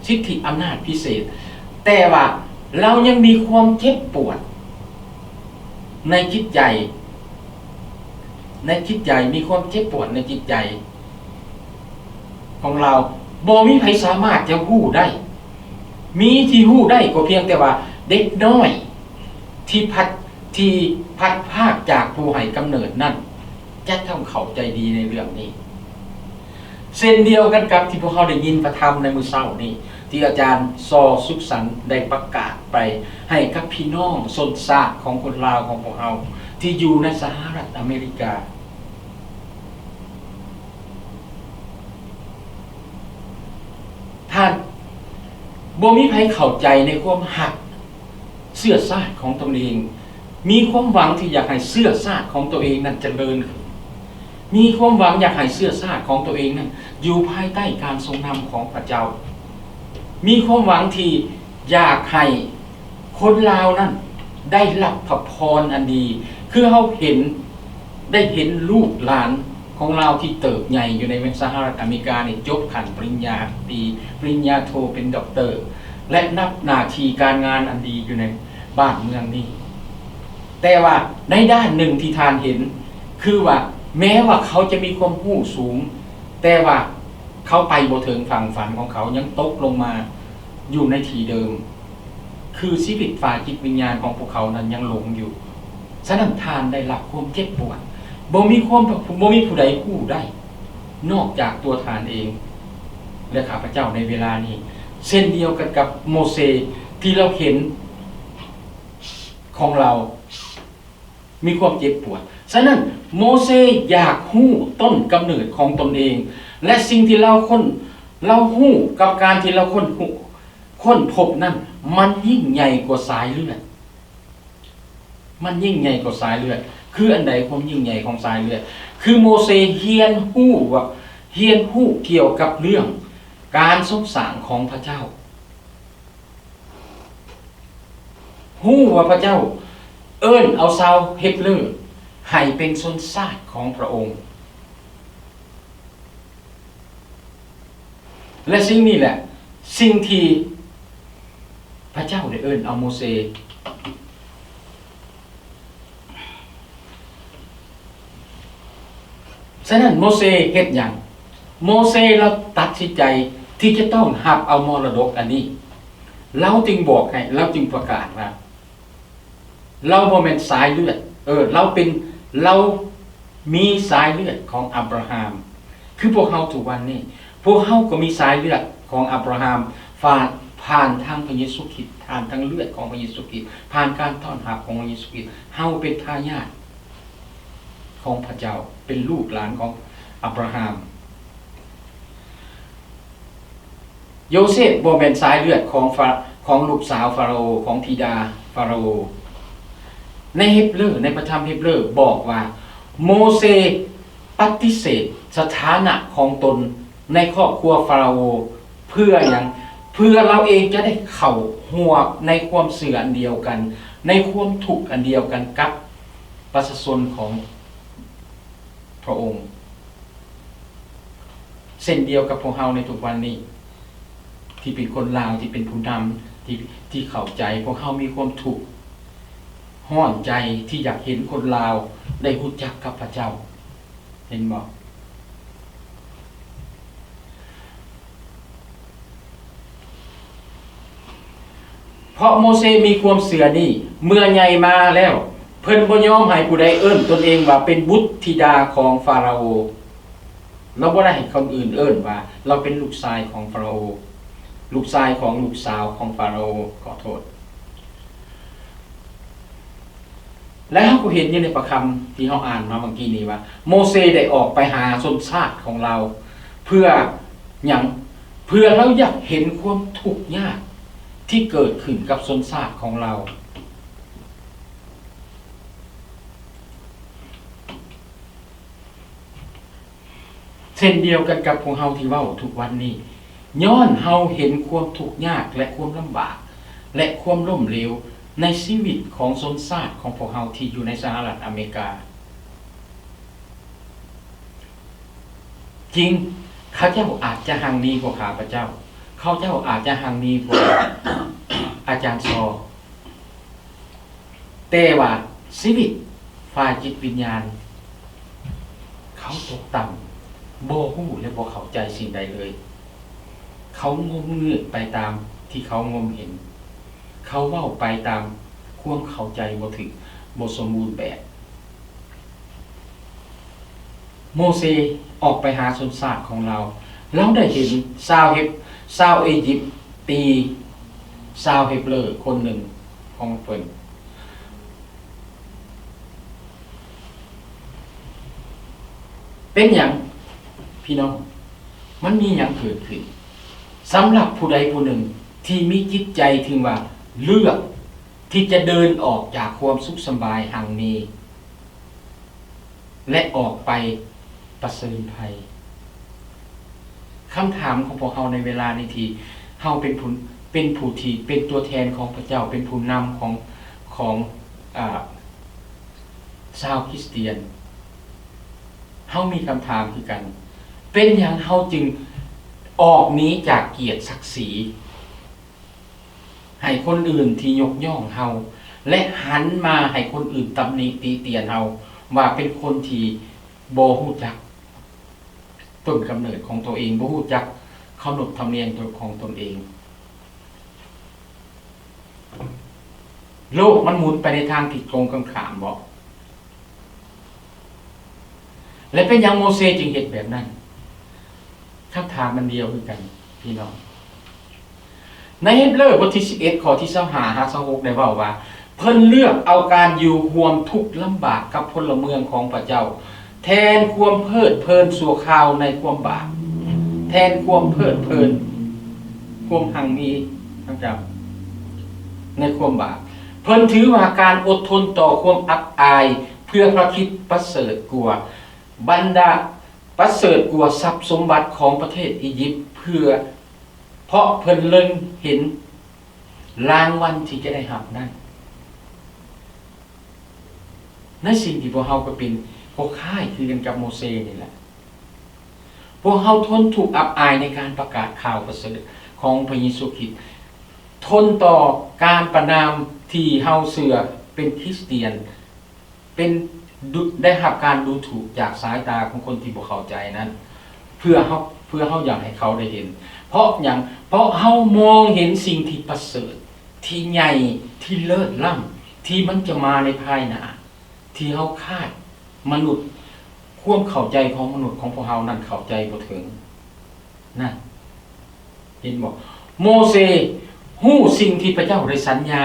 ສິດທິອຳນາດພິເສດ, ແຕ່ວ່າລາວຍັງມີຄວາມເຈັບປວດໃນຈິດໃຈ, ໃນຈິດໃຈ, ມີຄວາມເຈັບປວດໃນຈິດໃຈ ຂອງລາວ ບໍ່ມີໃຜສາມາດຈະຮູ້ໄດ້. ມີທີ່ຮູ້ໄດ້ກໍພຽງແຕ່ວ່າເດັກນ້ອຍທີ່ພັດ ທີ່ພັດພາກຈາກຜູ້ໃຫ້ກຳເນີດນັ້ນ ຈະຕ້ອງເຂົ້າໃຈດີໃນເລື່ອງນີ້. ເຊັ່ນດຽວກັນກັບທີ່ພວກເຮົາໄດ້ຍິນພະທຳໃນມື້ເຊົ້ານີ້ ທີ່ອາຈານ ຊ ສຸກສັນ ໄດ້ປະກາດໄປໃຫ້ກັບພີ່ນ້ອງຊົນຊາດຂອງຄົນລາວຂອງພວກເຮົາ ທີ່ຢູ່ໃນສະຫະລັດອາເມລິກາ. ທ່ານ ບໍ່ມີໃຜເຂົ້າໃຈໃນຄວາມຮັກເຊື້ອຊາດຂອງຕົນເອງ, ມີຄວາມຫວັງທີ່ຢາກໃຫ້ເຊື້ອຊາດຂອງຕົວເອງນັ້ນຈະເລີນຂຶ້ນ, ມີຄວາມຫວັງຢາກໃຫ້ເຊື້ອຊາດຂອງຕົວເອງນັ້ນຢູ່ພາຍໃຕ້ການຊົງນຳຂອງພະເຈົ້າ, ມີຄວາມຫວັງທີ່ຢາກໃຫ້ ຄົນລາວນັ້ນໄດ້ຮັບພະພອນອັນດີ ຄືເຮົາເຫັນ ໄດ້ເຫັນລູກຫຼານຂອງລາວທີ່ເຕີບໃຫຍ່ຢູ່ໃນສະຫະລັດອາເມລິການີ້ ຈົບຂັ້ນປະລິນຍາຕີ ປະລິນຍາໂທ ເປັນດັອກເຕີ ແລະ ຮັບໜ້າທີ່ການງານອັນດີຢູ່ໃນບ້ານເມືອງນີ້. ແຕ່ວ່າໃນດ້ານໜຶ່ງທີ່ທ່ານເຫັນ ຄືວ່າແມ້ວ່າເຂົາຈະມີຄວາມຮູ້ສູງ ແຕ່ວ່າເຂົາໄປບໍ່ເຖິງຝັ່ງຝັນຂອງເຂົາ ຍັງຕົກລົງມາ ຢູ່ໃນທີ່ເດີມ, ຄືຊີວິດຝ່າຍຈິດວິນຍານຂອງພວກເຂົານັ້ນຍັງຫຼົງຢູ່. ສະນັ້ນທ່ານໄດ້ຮັບຄວາມເຈັບປວດ, ບໍ່ມີຄວາມ, ບໍ່ມີຜູ້ໃດຮູ້ໄດ້ ນອກຈາກຕົວທ່ານເອງ ແລະ ຂ້າພະເຈົ້າໃນເວລານີ້, ເຊັ່ນດຽວກັນກັບໂມເຊທີ່ລາວເຫັນຂອງລາວ ມີຄວາມເຈັບປວດ. ສະນັ້ນ ໂມເຊຢາກຮູ້ຕົ້ນກຳເນີດຂອງຕົນເອງ ແລະ ສິ່ງທີ່ລາວຄົ້ນ, ລາວຮູ້ກັບການທີ່ລາວຄົ້ນ, ຄົ້ນພົບນັ້ນ ມັນຍິ່ງໃຫຍ່ກວ່າສາຍເລືອດ. ມັນຍິ່ງໃຫຍ່ກວ່າສາຍເລືອດ. ຄືອັນໃດຄວາມຍິ່ງໃຫຍ່ຂອງສາຍເລືອດ? ຄືໂມເຊຮຽນຮູ້ວ່າ, ຮຽນຮູ້ກ່ຽວກັບເລື່ອງການຊົງສ້າງຂອງພະເຈົ້າ. ຮູ້ວ່າພະເຈົ້າເອີ້ນເອົາຊາວເຮັບເຣີໃຫ້ເປັນຊົນຊາດຂອງພະອົງ ແລະ ສິ່ງນີ້ແຫຼະ ສິ່ງທີ່ພະເຈົ້າໄດ້ເອີ້ນເອົາໂມເຊ. ສະນັ້ນໂມເຊເຮັດຫຍັງ? ໂມເຊລາວຕັດສິນໃຈທີ່ຈະຕ້ອງຮັບເອົາມໍລະດົກອັນນີ້. ລາວຈຶ່ງບອກໃຫ້, ລາວຈຶ່ງປະກາດວ່າ ລາວບໍ່ແມ່ນສາຍເລືອດ, ເອີ, ລາວເປັນ, ລາວມີສາຍເລືອດຂອງອາບຣາຮາມ. ຄືພວກເຮົາທຸກວັນນີ້, ພວກເຮົາກໍມີສາຍເລືອດຂອງອາບຣາຮາມ ຜ່ານ, ຜ່ານທາງພະເຢຊູຄຣິດ, ຜ່ານທາງເລືອດຂອງພະເຢຊູຄຣິດ, ຜ່ານການຕ້ອນຮັບຂອງພະເຢຊູຄຣິດ. ເຮົາເປັນທາຍາດ ຂອງພະເຈົ້າ, ເປັນລູກຫຼານຂອງອາບຣາຮາມ. ໂຢເຊບບໍ່ແມ່ນສາຍເລືອດຂອງຟາ, ຂອງລູກສາວຟາໂຣໂອ, ຂອງທິດາຟາໂຣໂອ. ໃນເຮັບເຣີ, ໃນພະທຳເຮັບເຣີບອກວ່າ ໂມເຊປະຕິເສດສະຖານະຂອງຕົນໃນຄອບຄົວຟາໂຣໂອ. ເພື່ອຫຍັງ? ເພື່ອລາວເອງຈະໄດ້ເຂົ້າຮ່ວມໃນຄວາມເຊື່ອອັນດຽວກັນ, ໃນຄວາມທຸກອັນດຽວກັນກັບ ປະຊາຊົນຂອງພະອົງ. ເຊັ່ນດຽວກັບພວກເຮົາໃນທຸກວັນນີ້ ທີ່ເປັນຄົນລາວ, ທີ່ເປັນຜູ້ນຳ, ທີ່, ທີ່ເຂົ້າໃຈ, ພວກເຮົາມີຄວາມທຸກຮ້ອນໃຈທີ່ຢາກເຫັນຄົນລາວໄດ້ຮູ້ຈັກກັບພະເຈົ້າ. ເຫັນບໍ່? ເພາະໂມເຊມີຄວາມເຊື່ອນີ້, ເມື່ອໃຫຍ່ມາແລ້ວ ເພິ່ນບໍ່ຍອມໃຫ້ຜູ້ໃດເອີ້ນຕົນເອງວ່າເປັນບຸດທິດາຂອງຟາໂຣໂອ. ລາວບໍ່ໄດ້ໃຫ້ຄົນອື່ນເອີ້ນວ່າລາວເປັນລູກຊາຍຂອງຟາໂຣໂອ, ລູກຊາຍຂອງລູກສາວຂອງຟາໂຣໂອ, ຂໍໂທດ. ແລະ ເຮົາກໍເຫັນຢູ່ໃນພະຄຳທີ່ເຮົາອ່ານມາເມື່ອກີ້ນີ້ວ່າ ໂມເຊໄດ້ອອກໄປຫາຊົນຊາດຂອງລາວ ເພື່ອຫຍັງ? ເພື່ອລາວຢາກເຫັນຄວາມທຸກຍາກທີ່ເກີດຂຶ້ນກັບຊົນຊາດຂອງລາວ. ເຊັ່ນດຽວກັນກັບພວກເຮົາທີ່ເວົ້າທຸກວັນນີ້, ຍ້ອນເຮົາເຫັນຄວາມທຸກຍາກ ແລະ ຄວາມລຳບາກ ແລະ ຄວາມລົ້ມເຫຼວໃນຊີວິດຂອງຊົນຊາດຂອງພວກເຮົາທີ່ຢູ່ໃນສະຫະລັດອາເມລິກາ. ຈິງ, ເຂົາເຈົ້າອາດຈະຮັ່ງມີກວ່າຂ້າພະເຈົ້າ, ເຂົາເຈົ້າອາດຈະຮັ່ງມີກວ່າອາຈານຊໍ, ແຕ່ວ່າຊີວິດຝ່າຍຈິດວິນຍານ ເຂົາຕົກຕ່ຳ, ບໍ່ຮູ້ ແລະ ບໍ່ເຂົ້າໃຈສິ່ງໃດເລີຍ. ເຂົາງົມງືດໄປຕາມທີ່ເຂົາງົມເຫັນ, ເຂົາເວົ້າໄປຕາມຄວາມເຂົ້າໃຈບໍ່ຖືກ, ບໍ່ສົມບູນແບບ. ໂມເຊອອກໄປຫາຊົນຊາດຂອງລາວ, ລາວໄດ້ເຫັນຊາວເຮັບ, ຊາວເອຢິບຕີຊາວເຮັບເລີຄົນໜຶ່ງຂອງເພິ່ນ. ເປັນຫຍັງພີ່ນ້ອງ? ມັນມີຫຍັງເກີດຂຶ້ນ? ສຳລັບຜູ້ໃດຜູ້ໜຶ່ງທີ່ມີຈິດໃຈທີ່ວ່າເລືອກທີ່ຈະເດີນອອກຈາກຄວາມສຸກສະບາຍຮັ່ງມີ ແລະ ອອກໄປປະເຊີນໄພ. ຄຳຖາມຂອງພວກເຮົາໃນເວລານີ້ ທີ່ເຮົາເປັນຜູ້, ເປັນຜູ້ທີ່ເປັນຕົວແທນຂອງພະເຈົ້າ, ເປັນຜູ້ນຳຂອງ, ຂອງ, ອາ, ຊາວຄຣິສຕຽນ, ເຮົາມີຄຳຖາມຄືກັນ, ເປັນຫຍັງເຮົາຈຶ່ງອອກໜີຈາກກຽດສັກສີ ໃຫ້ຄົນອື່ນທີ່ຍົກຍ້ອງເຮົາ ແລະ ຫັນມາໃຫ້ຄົນອື່ນຕຳໜິຕິຕຽນເຮົາ ວ່າເປັນຄົນທີ່ບໍ່ຮູ້ຈັກຕົ້ນກຳເນີດຂອງຕົວເອງ, ບໍ່ຮູ້ຈັກເຄົາລົບທຳນຽມຂອງຕົນເອງ. ໂລກມັນໝູນໄປໃນທາງທີ່ກົງກັນຂ້າມບໍ? ແລະ ເປັນຫຍັງໂມເຊຈຶ່ງເຮັດແບບນັ້ນ? ຄຳຖາມມັນດຽວຄືກັນພີ່ນ້ອງ. ໃນເຮັບເລີບົດທີສິບເອັດ ຂໍ້ທີຊາວຫ້າຫາຊາວຫົກ ໄດ້ເວົ້າວ່າ ເພິ່ນເລືອກເອົາການຢູ່ຮ່ວມທຸກລຳບາກກັບພົນລະເມືອງຂອງພະເຈົ້າ ແທນຄວາມເພີດເພີນຊົ່ວຄາວໃນຄວາມບາບ, ແທນຄວາມເພີດເພີນ, ຄວາມຮັ່ງມີໃນຄວາມບາບ. ເພິ່ນຖືວ່າການອົດທົນຕໍ່ຄວາມອັບອາຍເພື່ອພະຄຣິດປະເສີດກວ່າບັນດາ, ປະເສີດກວ່າຊັບສົມບັດຂອງປະເທດອີຢິບ, ເພື່ອ, ເພາະເພິ່ນເລັງເຫັນລາງວັນທີ່ຈະໄດ້ຮັບນັ້ນ. ໃນສິ່ງທີ່ພວກເຮົາກໍເປັນ, ກໍຄ້າຍຄືກັນກັບໂມເຊນີ້ແຫຼະ. ພວກເຮົາທົນທຸກອັບອາຍໃນການປະກາດຂ່າວປະເສີດຂອງພະເຢຊູຄຣິດ, ທົນຕໍ່ການປະນາມທີ່ເຮົາເຊື່ອເປັນຄຣິສຕຽນ, ເປັນ, ໄດ້ຮັບການດູຖູກຈາກສາຍຕາຂອງຄົນທີ່ບໍ່ເຂົ້າໃຈນັ້ນ, ເພື່ອເຮົາ, ເພື່ອເຮົາຢາກໃຫ້ເຂົາໄດ້ເຫັນ. ເພາະຫຍັງ? ເພາະເຮົາມອງເຫັນສິ່ງທີ່ປະເສີດ, ທີ່ໃຫຍ່, ທີ່ເລີດລ້ຳ, ທີ່ມັນຈະມາໃນພາຍໜ້າ, ທີ່ເຮົາຄາດມະນຸດ, ຄວາມເຂົ້າໃຈຂອງມະນຸດຂອງພວກເຮົານັ້ນເຂົ້າໃຈບໍ່ເຖິງ. ນັ້ນ, ເຫັນບໍ່? ໂມເຊຮູ້ສິ່ງທີ່ພະເຈົ້າໄດ້ສັນຍາ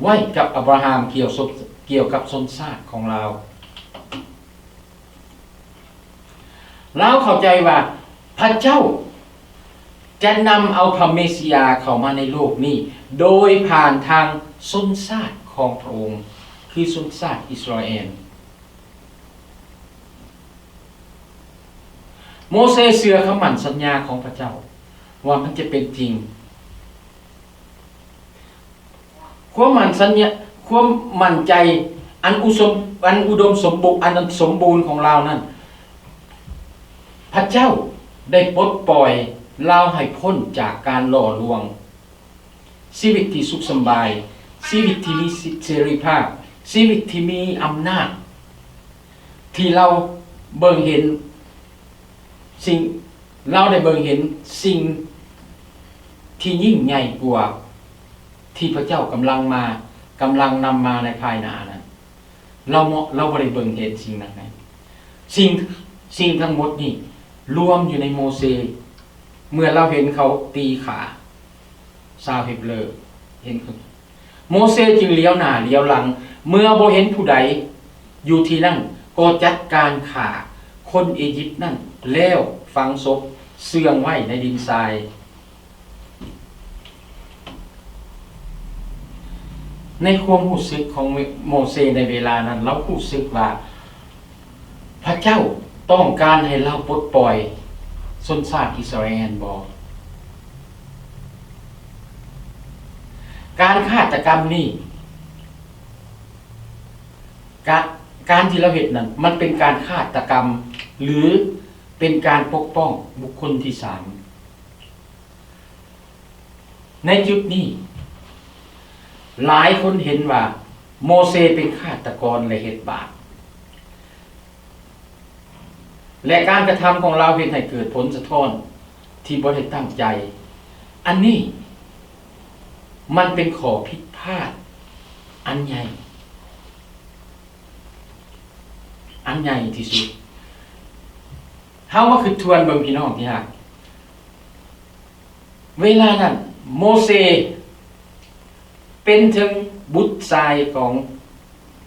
ໄວ້ກັບອາບຣາຮາມກ່ຽວ, ກ່ຽວກັບຊົນຊາດຂອງລາວ. ລາວເຂົ້າໃຈວ່າພະເຈົ້າຈະນຳເອົາພະເມຊິອາເຂົ້າມາໃນໂລກນີ້ ໂດຍຜ່ານທາງຊົນຊາດຂອງພະອົງ, ຄືຊົນຊາດອິດສະຣາແອນ. ໂມເຊເຊື່ອຄຳໝັ້ນສັນຍາຂອງພະເຈົ້າວ່າມັນຈະເປັນຈິງ. ຄວາມໝັ້ນສັນຍາ, ຄວາມໝັ້ນໃຈອັນອຸສົມ, ອັນອຸດົມສົມບູ, ອັນສົມບູນຂອງລາວນັ້ນ, ພະເຈົ້າໄດ້ປົດປ່ອຍລາວໃຫ້ພົ້ນຈາກການຫຼໍ່ລວງ. ຊີວິດທີ່ສຸກສະບາຍ, ຊີວິດທີ່ມີສິດເສລີພາບ, ຊີວິດທີ່ມີອຳນາດ, ທີ່ລາວເບິ່ງເຫັນສິ່ງ, ລາວໄດ້ເບິ່ງເຫັນສິ່ງທີ່ຍິ່ງໃຫຍ່ກວ່າທີ່ພະເຈົ້າກຳລັງມາ, ກຳລັງນຳມາໃນພາຍໜ້ານັ້ນ. ລາວ, ລາວບໍ່ໄດ້ເບິ່ງເຫັນສິ່ງນັ້ນ. ສິ່ງ, ສິ່ງທັງໝົດນີ້ລວມຢູ່ໃນໂມເຊ ເມື່ອລາວເຫັນເຂົາຕີຂ້າຊາວເຮັບເລີ, ເຫັນ, ໂມເຊຈຶ່ງຫຼຽວໜ້າຫຼຽວຫຼັງ, ເມື່ອບໍ່ເຫັນຜູ້ໃດຢູ່ທີ່ນັ້ນ, ກໍຈັດການຂ້າຄົນອີຢິບນັ້ນ ແລ້ວຝັງສົບເຊື່ອງໄວ້ໃນດິນຊາຍ. ໃນຄວາມຮູ້ສຶກຂອງໂມເຊໃນເວລານັ້ນ, ລາວຮູ້ສຶກວ່າພະເຈົ້າ ຕ້ອງການໃຫ້ລາວປົດປ່ອຍຊົນຊາດອິດສະຣາແອນບໍ? ການຄາດຕະກຳນີ້ ກະ ການທີ່ລາວເຮັດນັ້ນ ມັນເປັນການຄາດຕະກຳ ຫຼື ເປັນການປົກປ້ອງບຸກຄົນທີສາມ? ໃນຈຸດນີ້ ຫຼາຍຄົນເຫັນວ່າໂມເຊເປັນຄາດຕະກອນ ແລະ ເຮັດບາບ ແລະ ການກະທຳຂອງລາວເຮັດໃຫ້ເກີດຜົນສະທ້ອນທີ່ບໍ່ໄດ້ຕັ້ງໃຈ. ອັນນີ້ມັນເປັນຂໍ້ຜິດພາດອັນໃຫຍ່ ອັນໃຫຍ່ທີ່ສຸດ. ເຮົາມາຄິດທວນເບິ່ງ ພີ່ນ້ອງທີ່ຮັກ, ເວລານັ້ນໂມເຊເປັນເຖິງບຸດຊາຍຂອງ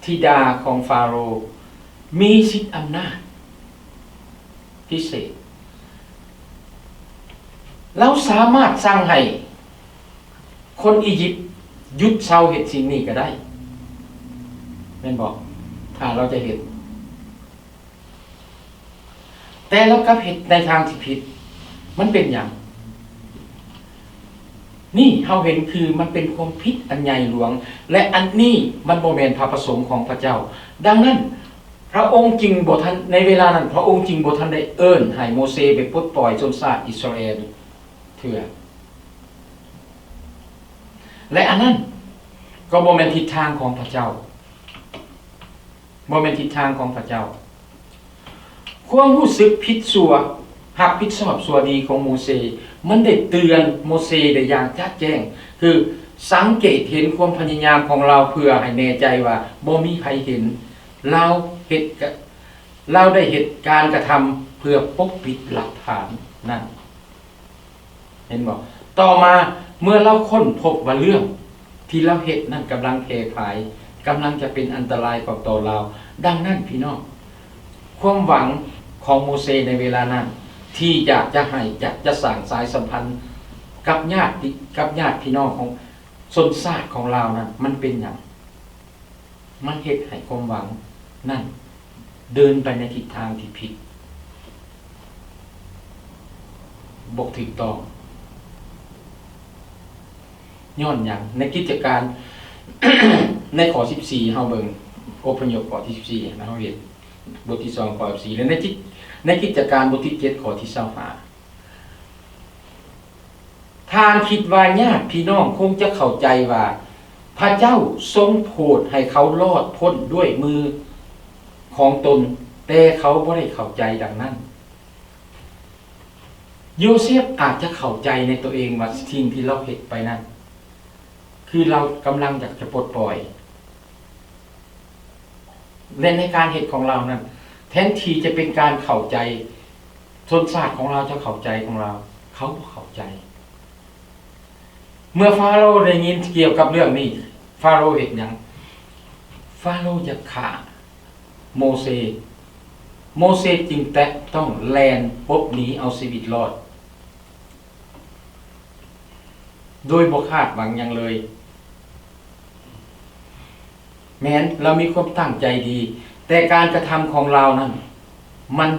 ທິດາຂອງຟາໂຣ, ມີສິດອຳນາດພິເສດ. ລາວສາມາດສັ່ງໃຫ້ຄົນອີຢິບຢຸດເຊົາເຮັດສິ່ງນີ້ກໍໄດ້ ແມ່ນບໍ່? ຖ້າລາວຈະເຮັດ. ແຕ່ລາວກັບເຮັດໃນທາງທີ່ຜິດ. ມັນເປັນຫຍັງ? ນີ້ເຮົາເຫັນຄືມັນເປັນຄວາມຜິດອັນໃຫຍ່ຫຼວງ ແລະ ອັນນີ້ມັນບໍ່ແມ່ນພະປະສົງຂອງພະເຈົ້າ. ດັ່ງນັ້ນ ພະອົງຈຶ່ງບໍ່ທັນ, ໃນເວລານັ້ນ ພະອົງຈຶ່ງບໍ່ທັນໄດ້ເອີ້ນໃຫ້ໂມເຊໄປປົດປ່ອຍຊົນຊາດອິດສະຣາແອນເທື່ອ. ແລະ ອັນນັ້ນກໍບໍ່ແມ່ນທິດທາງຂອງພະເຈົ້າ. ບໍ່ແມ່ນທິດທາງຂອງພະເຈົ້າ. ຄວາມຮູ້ສຶກຜິດຊົ່ວ, ຮັບຜິດຊອບຊົ່ວດີຂອງໂມເຊ ມັນໄດ້ເຕືອນໂມເຊໄດ້ຢ່າງຈະແຈ້ງ, ຄືສັງເກດເຫັນຄວາມພະຍາຍາມຂອງລາວເພື່ອໃຫ້ແນ່ໃຈວ່າບໍ່ມີໃຜເຫັນ. ລາວເຮັດກະ, ລາວໄດ້ເຮັດການກະທຳເພື່ອປົກປິດຫຼັກຖານນັ້ນ. ເຫັນບໍ່? ຕໍ່ມາເມື່ອລາວຄົ້ນພົບວ່າເລື່ອງທີ່ລາວເຮັດນັ້ນກຳລັງແຜ່ຜາຍ, ກຳລັງຈະເປັນອັນຕະລາຍຕໍ່ລາວ. ດັ່ງນັ້ນ ພີ່ນ້ອງ, ຄວາມຫວັງຂອງໂມເຊໃນເວລານັ້ນ ທີ່ຢາກຈະໃຫ້, ຢາກຈະສ້າງສາຍສຳພັນກັບຍາດ, ກັບຍາດພີ່ນ້ອງຂອງຊົນຊາດຂອງລາວນັ້ນ ມັນເປັນຫຍັງ? ມັນເຮັດໃຫ້ຄວາມຫວັງນັ້ນເດີນໄປໃນທິດທາງທີ່ຜິດ, ບໍ່ຖືກຕ້ອງ. ຍ້ອນຫຍັງ? ໃນກິດຈະການ ໃນຂໍ້ສິບສີ່ ເຮົາເບິ່ງ, ອົບພະຍົບຂໍ້ທີສິບສີ່ ເຮົາເຫັນ ບົດທີສອງ ຂໍ້ສິບສີ່ ແລະ ໃນກິດ, ໃນກິດຈະການບົດທີເຈັດ ຂໍ້ທີຊາວຫ້າ ທ່ານຄິດວ່າຍາດພີ່ນ້ອງຄົງຈະເຂົ້າໃຈວ່າ ພະເຈົ້າຊົງໂຜດໃຫ້ເຂົາລອດພົ້ນດ້ວຍມືຂອງຕົນ, ແຕ່ເຂົາບໍ່ໄດ້ເຂົ້າໃຈດັ່ງນັ້ນ. ໂຢເຊບອາດຈະເຂົ້າໃຈໃນຕົວເອງວ່າສິ່ງທີ່ລາວເຮັດໄປນັ້ນ ຄືລາວກຳລັງຢາກຈະປົດປ່ອຍ. ແລະ ໃນການເຮັດຂອງລາວນັ້ນ ແທນທີ່ຈະເປັນການເຂົ້າໃຈ, ຊົນຊາດຂອງລາວຈະເຂົ້າໃຈຂອງລາວ, ເຂົາບໍ່ເຂົ້າໃຈ. ເມື່ອຟາໂຣໄດ້ຍິນກ່ຽວກັບເລື່ອງນີ້, ຟາໂຣເຮັດຫຍັງ? ຟາໂຣຢາກຂ້າໂມເຊ. ໂມເຊຈຶ່ງແຕະຕ້ອງແລ່ນປົບໜີເອົາຊີວິດລອດ ໂດຍບໍ່ຄາດຫວັງຫຍັງເລີຍ. ແມ່ນລາວມີຄວາມຕັ້ງໃຈດີ, ແຕ່ການກະທຳຂອງລາວນັ້ນ ມັນ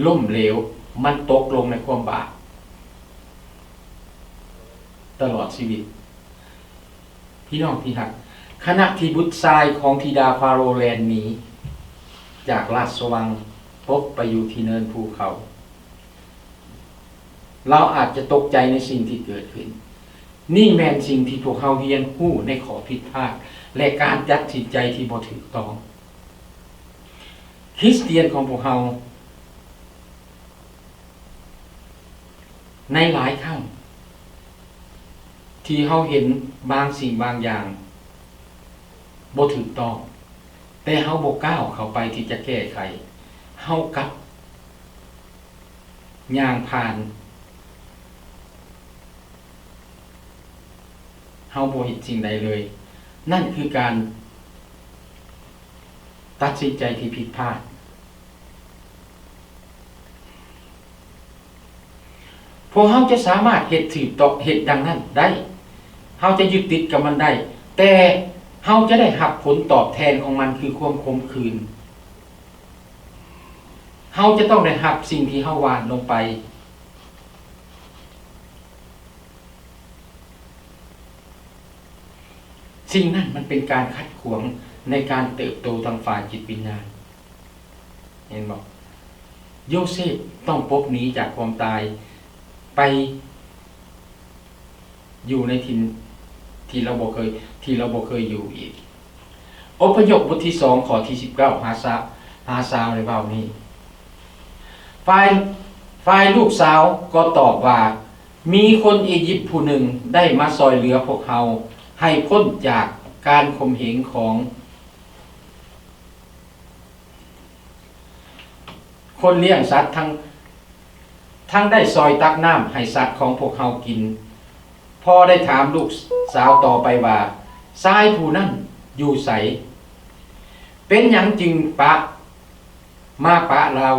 ລົ້ມເຫຼວ, ມັນຕົກລົງໃນຄວາມບາບຕະຫຼອດຊີວິດ. ພີ່ນ້ອງທີ່ຮັກ, ຂະນະທີ່ບຸດຊາຍຂອງທິດາຟາໂຣແລ່ນໜີຈາກລາຊະວັງ ປົບໄປຢູ່ທີ່ເນີນພູເຂົາ, ລາວອາດຈະຕົກໃຈໃນສິ່ງທີ່ເກີດຂຶ້ນ. ນີ້ແມ່ນສິ່ງທີ່ພວກເຮົາຮຽນຮູ້ໃນຂໍ້ຜິດພາດ ແລະ ການຕັດສິນໃຈທີ່ບໍ່ຖືກຕ້ອງ. ຄຣິສຕຽນຂອງພວກເຮົາ ໃນຫຼາຍຄັ້ງທີ່ເຮົາເຫັນບາງສິ່ງບາງຢ່າງບໍ່ຖືກຕ້ອງ, ແຕ່ເຮົາບໍ່ກ້າວເຂົ້າໄປທີ່ຈະແກ້ໄຂ, ເຮົາກັບຍ່າງຜ່ານ, ເຮົາບໍ່ເຮັດສິ່ງໃດເລີຍ. ນັ້ນຄືການຕັດສິນໃຈທີ່ຜິດພາດ. ພວກເຮົາຈະສາມາດເຮັດຖືກຕ້ອງ, ເຮັດດັ່ງນັ້ນໄດ້, ເຮົາຈະຍຶດຕິດກັບມັນໄດ້, ແຕ່ເຮົາຈະໄດ້ຮັບຜົນຕອບແທນຂອງມັນ ຄືຄວາມຂົມຂືນ. ເຮົາຈະຕ້ອງໄດ້ຮັບສິ່ງທີ່ເຮົາຫວ່ານລົງໄປ. ສິ່ງນັ້ນມັນເປັນການຂັດຂວາງໃນການເຕີບໂຕທາງຝ່າຍຈິດວິນຍານ. ເຫັນບໍ່? ໂຢເຊບຕ້ອງປົບໜີຈາກຄວາມຕາຍໄປ ຢູ່ໃນຖິ່ນທີ່ລາວບໍ່ເຄີຍ ທີ່ລາວບໍ່ເຄີຍຢູ່ອີກ. ອົບພະຍົບບົດທີສອງ ຂໍ້ທີສິບເກົ້າ ຫາຊາວ ຫາຊາວ ໄດ້ເວົ້ານີ້. ຝ່າຍ ຝ່າຍລູກສາວກໍຕອບວ່າ, ມີຄົນອີຢິບຜູ້ໜຶ່ງໄດ້ມາຊ່ອຍເຫຼືອພວກເຮົາໃຫ້ພົ້ນຈາກການຂົ່ມເຫງຂອງ ຄົນລ້ຽງສັດທັງ ທັງໄດ້ຊ່ອຍຕັກນ້ຳໃຫ້ສັດຂອງພວກເຮົາກິນ. ພໍ່ໄດ້ຖາມລູກສາວຕໍ່ໄປວ່າ, ຊາຍຜູ້ນັ້ນຢູ່ໃສ? ເປັນຫຍັງຈຶ່ງປະ ມາປະລາວ?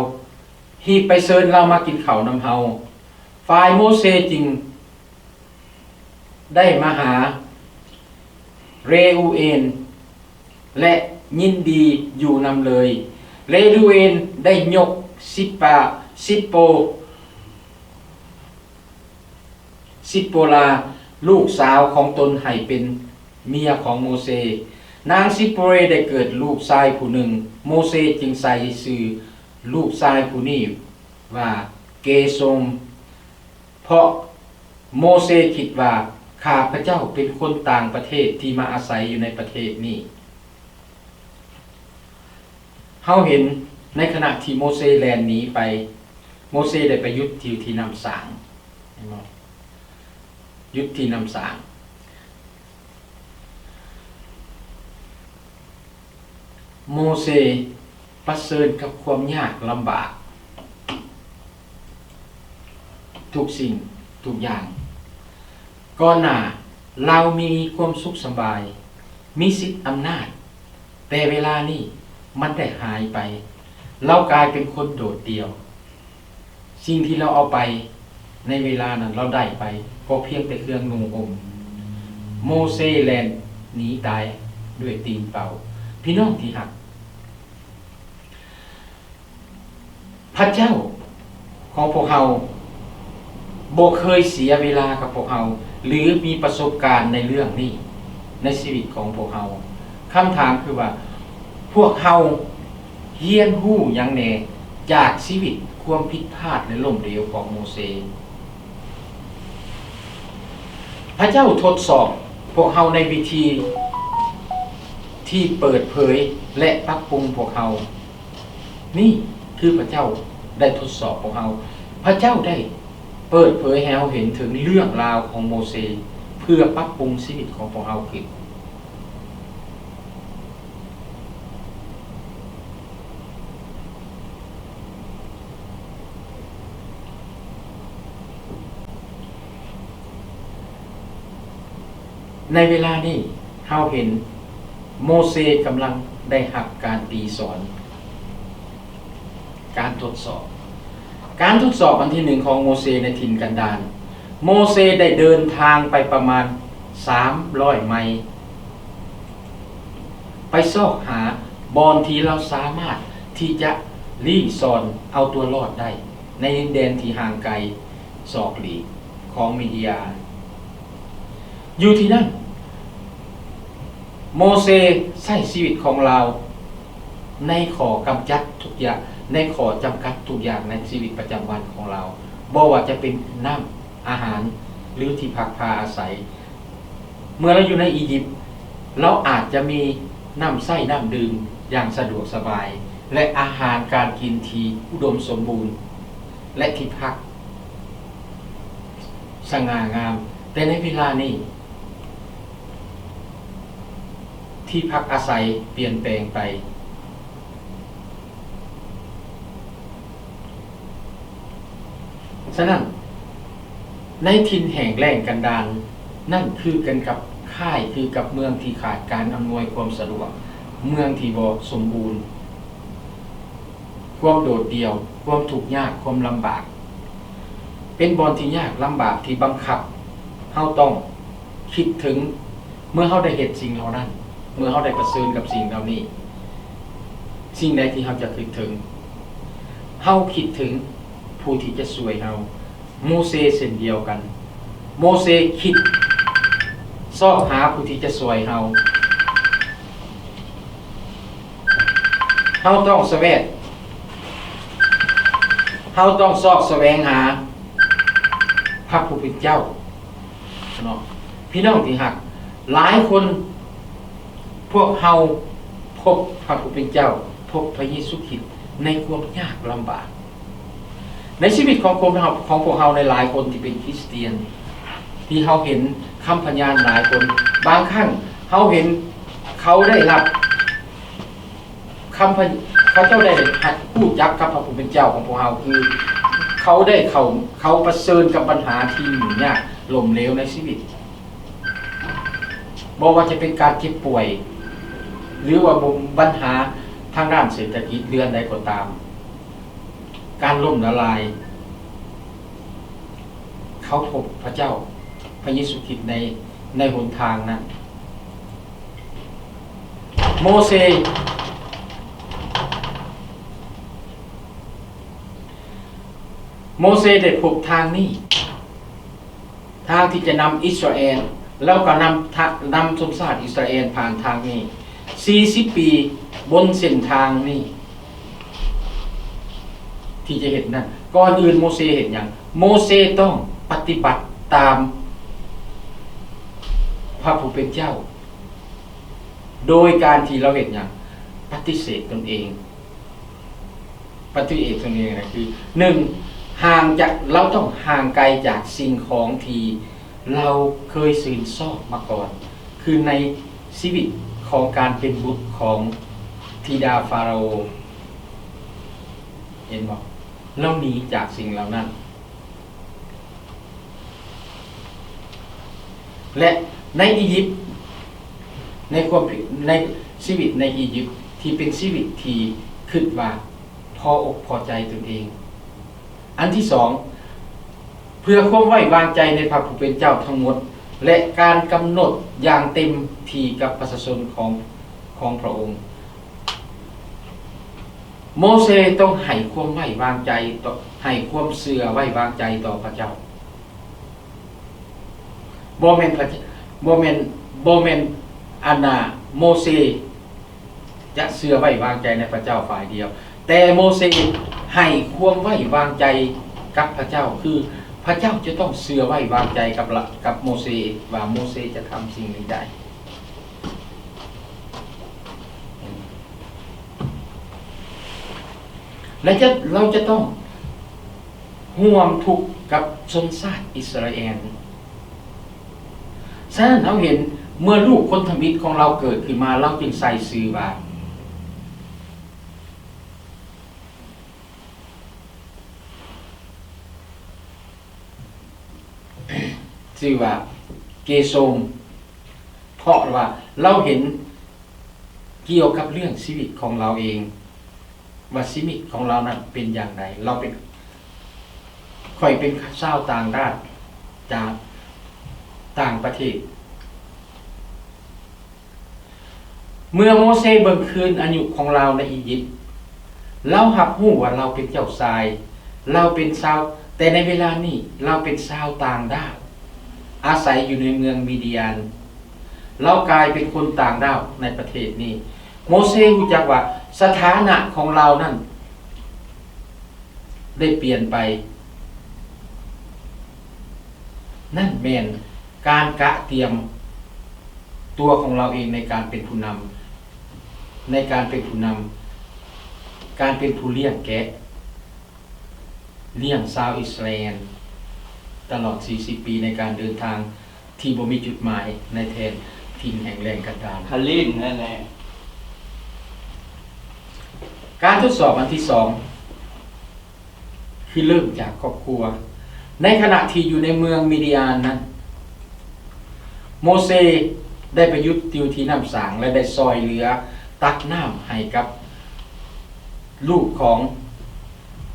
ຮີບໄປເຊີນລາວມາກິນເຂົ້ານຳເຮົາ. ຝ່າຍໂມເຊຈຶ່ງ ໄດ້ມາຫາເຣອູເອນ ແລະ ຍິນດີຢູ່ນຳເລີຍ. ເຣອູເອນໄດ້ຍົກຊິປາ ຊິໂປ ຊິໂປລາ ລູກສາວຂອງຕົນໃຫ້ເປັນເມຍຂອງໂມເຊ. ນາງຊິໂປເຣໄດ້ເກີດລູກຊາຍຜູ້ໜຶ່ງ. ໂມເຊຈຶ່ງໃສ່ຊື່ລູກຊາຍຜູ້ນີ້ວ່າເກໂຊມ. ເພາະໂມເຊຄິດວ່າ, ຂ້າພະເຈົ້າເປັນຄົນຕ່າງປະເທດທີ່ມາອາໄສຢູ່ໃນປະເທດນີ້. ເຮົາເຫັນໃນຂະນະທີ່ໂມເຊແລ່ນໜີໄປ, ໂມເຊໄດ້ໄປຢຸດຢູ່ທີ່ນ້ຳສາງ, ເຫັນບໍ່? ຢຸດທີ່ນ້ຳສາງ. ໂມເຊປະເຊີນກັບຄວາມຍາກລຳບາກທຸກສິ່ງທຸກຢ່າງ. ກ່ອນໜ້າລາວມີຄວາມສຸກສະບາຍ, ມີສິດອຳນາດ, ແຕ່ເວລານີ້ມັນໄດ້ຫາຍໄປ, ລາວກາຍເປັນຄົນໂດດດ່ຽວ. ສິ່ງທີ່ລາວເອົາໄປໃນເວລານັ້ນ ລາວໄດ້ໄປກໍພຽງແຕ່ເຄື່ອງນຸ່ງຫົ່ມ. ໂມເຊແລ່ນໜີຕາຍດ້ວຍຕີນເປົ່າ. ພີ່ນ້ອງທີ່ຮັກ, ພະເຈົ້າຂອງພວກເຮົາບໍ່ເຄີຍເສຍເວລາກັບພວກເຮົາ ຫຼື ມີປະສົບການໃນເລື່ອງນີ້ໃນຊີວິດຂອງພວກເຮົາ. ຄຳຖາມຄືວ່າ, ພວກເຮົາ ຮຽນຮູ້ຫຍັງແດ່ຈາກຊີວິດຄວາມຜິດພາດ ແລະ ລົ້ມເຫຼວຂອງໂມເຊ? ພະເຈົ້າທົດສອບພວກເຮົາໃນວິທີທີ່ເປີດເຜີຍ ແລະ ປັບປຸງພວກເຮົາ. ນີ້ຄືພະເຈົ້າໄດ້ທົດສອບພວກເຮົາ. ພະເຈົ້າໄດ້ເປີດເຜີຍໃຫ້ເຮົາເຫັນເຖິງເລື່ອງລາວຂອງໂມເຊ ເພື່ອປັບປຸງຊີວິດຂອງພວກເຮົາຂຶ້ນ. ໃນເວລານີ້ເຮົາເຫັນໂມເຊກຳລັງໄດ້ຮັບການຕີສອນ. ການທົດສອບ. ການທົດສອບອັນທີໜຶ່ງຂອງໂມເຊໃນຖິ່ນກັນດານ. ໂມເຊໄດ້ເດີນທາງໄປປະມານສາມຮ້ອຍໄມ ໄປຊອກຫາບ່ອນທີ່ລາວສາມາດທີ່ຈະລີ້ຊ່ອນເອົາຕົວລອດໄດ້ ໃນດິນແດນທີ່ຫ່າງໄກສອກຫຼີກຂອງມິດຍານ. ຢູ່ທີ່ນັ້ນ, ໂມເຊໃຊ້ຊີວິດຂອງລາວໃນຂໍ້ກຳຈັດທຸກຢ່າງ, ໃນຂໍ້ຈຳກັດທຸກຢ່າງໃນຊີວິດປະຈຳວັນຂອງລາວ, ບໍ່ວ່າຈະເປັນນ້ຳ, ອາຫານ ຫຼື ທີ່ພັກພາອາໄສ. ເມື່ອລາວຢູ່ໃນອີຢິບ, ລາວອາດຈະມີນ້ຳໃຊ້ນ້ຳດື່ມຢ່າງສະດວກສະບາຍ ແລະ ອາຫານການກິນທີ່ອຸດົມສົມບູນ ແລະ ທີ່ພັກ ສະຫງ່າງາມ, ແຕ່ໃນເວລານີ້ ທີ່ພັກອາໄສປ່ຽນແປງໄປ. ສະນັ້ນ, ໃນຖິ່ນແຫ້ງແລ້ງກັນດານນັ້ນ ຄືກັນກັບ, ຄ້າຍຄືກັບເມືອງທີ່ຂາດການອຳນວຍຄວາມສະດວກ, ເມືອງທີ່ບໍ່ສົມບູນ. ຄວາມໂດດດ່ຽວ, ຄວາມທຸກຍາກ, ຄວາມລຳບາກ, ເປັນບ່ອນທີ່ຍາກລຳບາກທີ່ບັງຄັບເຮົາຕ້ອງຄິດເຖິງ ເມື່ອເຮົາໄດ້ເຮັດສິ່ງເຫຼົ່ານັ້ນ, ເມື່ອເຮົາໄດ້ປະເຊີນກັບສິ່ງເຫຼົ່ານີ້, ສິ່ງໃດທີ່ເຮົາຈະຄິດເຖິງ? ເຮົາຄິດເຖິງຜູ້ທີ່ຈະຊ່ວຍເຮົາ. ໂມເຊເຊັ່ນດຽວກັນ. ໂມເຊຄິດຊອກຫາຜູ້ທີ່ຈະຊ່ວຍເຮົາ. ເຮົາຕ້ອງສະແຫວງ, ເຮົາຕ້ອງຊອກສະແຫວງຫາພະຜູ້ເປັນເຈົ້າເນາະ. ພີ່ນ້ອງທີ່ຮັກ, ຫຼາຍຄົນ ພວກເຮົາພົບພະຜູ້ເປັນເຈົ້າ, ພົບພະເຢຊູຄຣິດໃນຄວາມຍາກລຳບາກ. ໃນຊີວິດຂອງຄົນເຮົາ, ຂອງພວກເຮົາຫຼາຍໆຄົນທີ່ເປັນຄຣິສຕຽນ, ທີ່ເຮົາເຫັນຄຳພະຍານຫຼາຍຄົນ, ບາງຄັ້ງເຮົາເຫັນເຂົາໄດ້ຮັບຄຳພະ, ເຂົາເຈົ້າໄດ້ຮັບຮູ້ຈັກກັບພະຜູ້ເປັນເຈົ້າຂອງພວກເຮົາ, ຄືເຂົາໄດ້ເຂົ້າ, ເຂົາປະເຊີນກັບບັນຫາທີ່ຫຍຸ້ງຍາກລົ້ມເຫຼວໃນຊີວິດ. ບໍ່ວ່າຈະເປັນການເຈັບປ່ວຍ ຫຼືວ່າບັນຫາທາງດ້ານເສດຖະກິດ ຫຼືອັນໃດກໍຕາມ, ການລົ້ມລະລາຍ, ເຂົາພົບພະເຈົ້າ, ພະເຢຊູຄຣິດໃນ, ໃນຫົນທາງນັ້ນ. ໂມເຊ, ໂມເຊໄດ້ພົບທາງນີ້. ທາງທີ່ຈະນຳອິດສະຣາແອນ ແລ້ວກໍນຳ, ນຳຊົນຊາດອິດສະຣາແອນຜ່ານທາງນີ້ ສີ່ສິບປີ ບົນເສັ້ນທາງນີ້ທີ່ຈະເຮັດນັ້ນ. ກ່ອນອື່ນໂມເຊເຮັດຫຍັງ? ໂມເຊຕ້ອງປະຕິບັດຕາມພະຜູ້ເປັນເຈົ້າ ໂດຍການທີ່ລາວເຮັດຫຍັງ? ປະຕິເສດຕົນເອງ. ປະຕິເສດຕົນເອງນະ ຄື ໜຶ່ງ ຫ່າງຈາກ, ລາວຕ້ອງຫ່າງໄກຈາກສິ່ງຂອງທີ່ລາວເຄີຍຊື່ນຊອບມາກ່ອນ, ຄືໃນຊີວິດຂອງການເປັນບຸດຂອງທິດາຟາໂຣ. ເຫັນບໍ່? ລາວໜີຈາກສິ່ງເຫຼົ່ານັ້ນ. ແລະ ໃນອີຢິບ, ໃນຄວາມ, ໃນຊີວິດໃນອີຢິບ ທີ່ເປັນຊີວິດທີ່ຄິດວ່າພໍອົກພໍໃຈຕົນເອງ. ອັນທີສອງ, ເພື່ອຄວາມໄວ້ວາງໃຈໃນພະຜູ້ເປັນເຈົ້າທັງໝົດ ແລະ ການກຳນົດຢ່າງເຕັມທີ່ກັບປະຊາຊົນຂອງ, ຂອງພະອົງ. ໂມເຊຕ້ອງໃຫ້ຄວາມໄວ້ວາງໃຈຕໍ່, ໃຫ້ຄວາມເຊື່ອໄວ້ວາງໃຈຕໍ່ພະເຈົ້າ. ບໍ່ແມ່ນພະ, ບໍ່ແມ່ນ, ບໍ່ແມ່ນອັນນ່າ ໂມເຊຈະເຊື່ອໄວ້ວາງໃຈໃນພະເຈົ້າຝ່າຍດຽວ, ແຕ່ໂມເຊໃຫ້ຄວາມໄວ້ວາງໃຈກັບພະເຈົ້າ, ຄືພະເຈົ້າຈະຕ້ອງເຊື່ອໄວ້ວາງໃຈກັບລະ, ກັບໂມເຊ ວ່າໂມເຊຈະທຳສິ່ງນີ້ໄດ້. ແລະ ຈະ, ລາວຈະຕ້ອງຮ່ວມທຸກກັບຊົນຊາດອິດສະຣາແອນ. ສະນັ້ນ ເຮົາເຫັນເມື່ອລູກຄົນທຳອິດຂອງລາວເກີດຂຶ້ນມາ, ລາວຈຶ່ງໃສ່ຊື່ວ່າ, ຊື່ວ່າເກໂຊມ, ເພາະວ່າລາວເຫັນ ກ່ຽວກັບເລື່ອງຊີວິດຂອງລາວເອງ ວ່າຊີວິດຂອງລາວນັ້ນເປັນຢ່າງໃດ. ລາວເປັນ, ຂ້ອຍເປັນຊາວຕ່າງດ້ານຈາກຕ່າງປະເທດ. ເມື່ອໂມເຊເບິ່ງຄືນອາຍຸຂອງລາວໃນອີຢິບ, ລາວຮັບຮູ້ວ່າລາວເປັນເຈົ້າຊາຍ, ລາວເປັນຊາວ, ແຕ່ໃນເວລານີ້ລາວເປັນຊາວຕ່າງດ້າວ, ອາໄສຢູ່ໃນເມືອງມີດຽນ. ລາວກາຍເປັນຄົນຕ່າງດ້າວໃນປະເທດນີ້. ໂມເຊຮູ້ຈັກວ່າສະຖານະຂອງລາວນັ້ນໄດ້ປ່ຽນໄປ. ນັ້ນແມ່ນການກະຕຽມຕົວຂອງລາວເອງໃນການເປັນຜູ້ນຳ, ໃນການເປັນຜູ້ນຳ, ການເປັນຜູ້ລ້ຽງແກະ. ລ້ຽງຊາວອິດສະຣາແອນຕະຫຼອດສີ່ສິບປີໃນການເດີນທາງທີ່ບໍ່ມີຈຸດໝາຍໃນແຖນຖິ່ນແຫ້ງແລ້ງກັນດານ. ຄາລິນນັ້ນແຫຼະ. ການທົດສອບອັນທີສອງ ຄືເລີ່ມຈາກຄອບຄົວ. ໃນຂະນະທີ່ຢູ່ໃນເມືອງມີດຍານນັ້ນ, ໂມເຊໄດ້ໄປຢຸດຢູ່ທີ່ນ້ຳສາງ ແລະ ໄດ້ຊ່ອຍເຫຼືອຕັກນ້ຳໃຫ້ກັບ ລູກຂອງ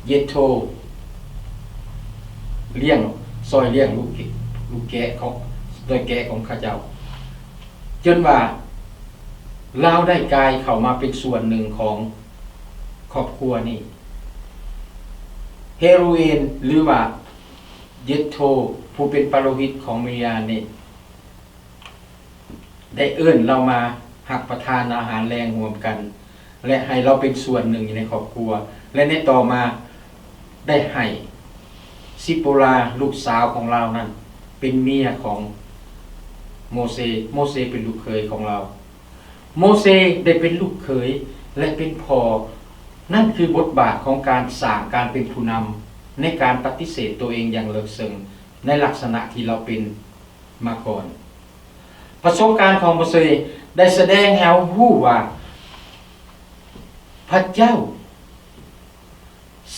ເຢດໂທ ລ້ຽງ, ຊ່ອຍລ້ຽງລູກເກ, ລູກແກະຂອງ, ໂດຍແກະຂອງເຂົາເຈົ້າ, ຈົນວ່າລາວໄດ້ກາຍເຂົ້າມາເປັນສ່ວນໜຶ່ງຂອງຄອບຄົວນີ້. ເຮໂຣເອນ ຫຼືວ່າເຢດໂທ ຜູ້ເປັນປາໂລຫິດຂອງມິຣຍາມນີ້ ໄດ້ເອີ້ນລາວມາຮັບປະທານອາຫານແລງຮ່ວມກັນ ແລະ ໃຫ້ລາວເປັນສ່ວນໜຶ່ງຢູ່ໃນຄອບຄົວ ແລະ ໃນຕໍ່ມາໄດ້ໃຫ້ຊິໂປລາ ລູກສາວຂອງລາວນັ້ນ ເປັນເມຍຂອງໂມເຊ. ໂມເຊເປັນລູກເຂີຍຂອງລາວ. ໂມເຊໄດ້ເປັນລູກເຂີຍ ແລະ ເປັນພໍ່. ນັ້ນຄືບົດບາດຂອງການສ້າງການເປັນຜູ້ນຳ ໃນການປະຕິເສດຕົວເອງຢ່າງເລິກເຊິ່ງ ໃນລັກສະນະທີ່ລາວເປັນມາກ່ອນ. ປະສົບການຂອງໂມເຊໄດ້ສະແດງໃຫ້ເຮົາຮູ້ວ່າ ພະເຈົ້າ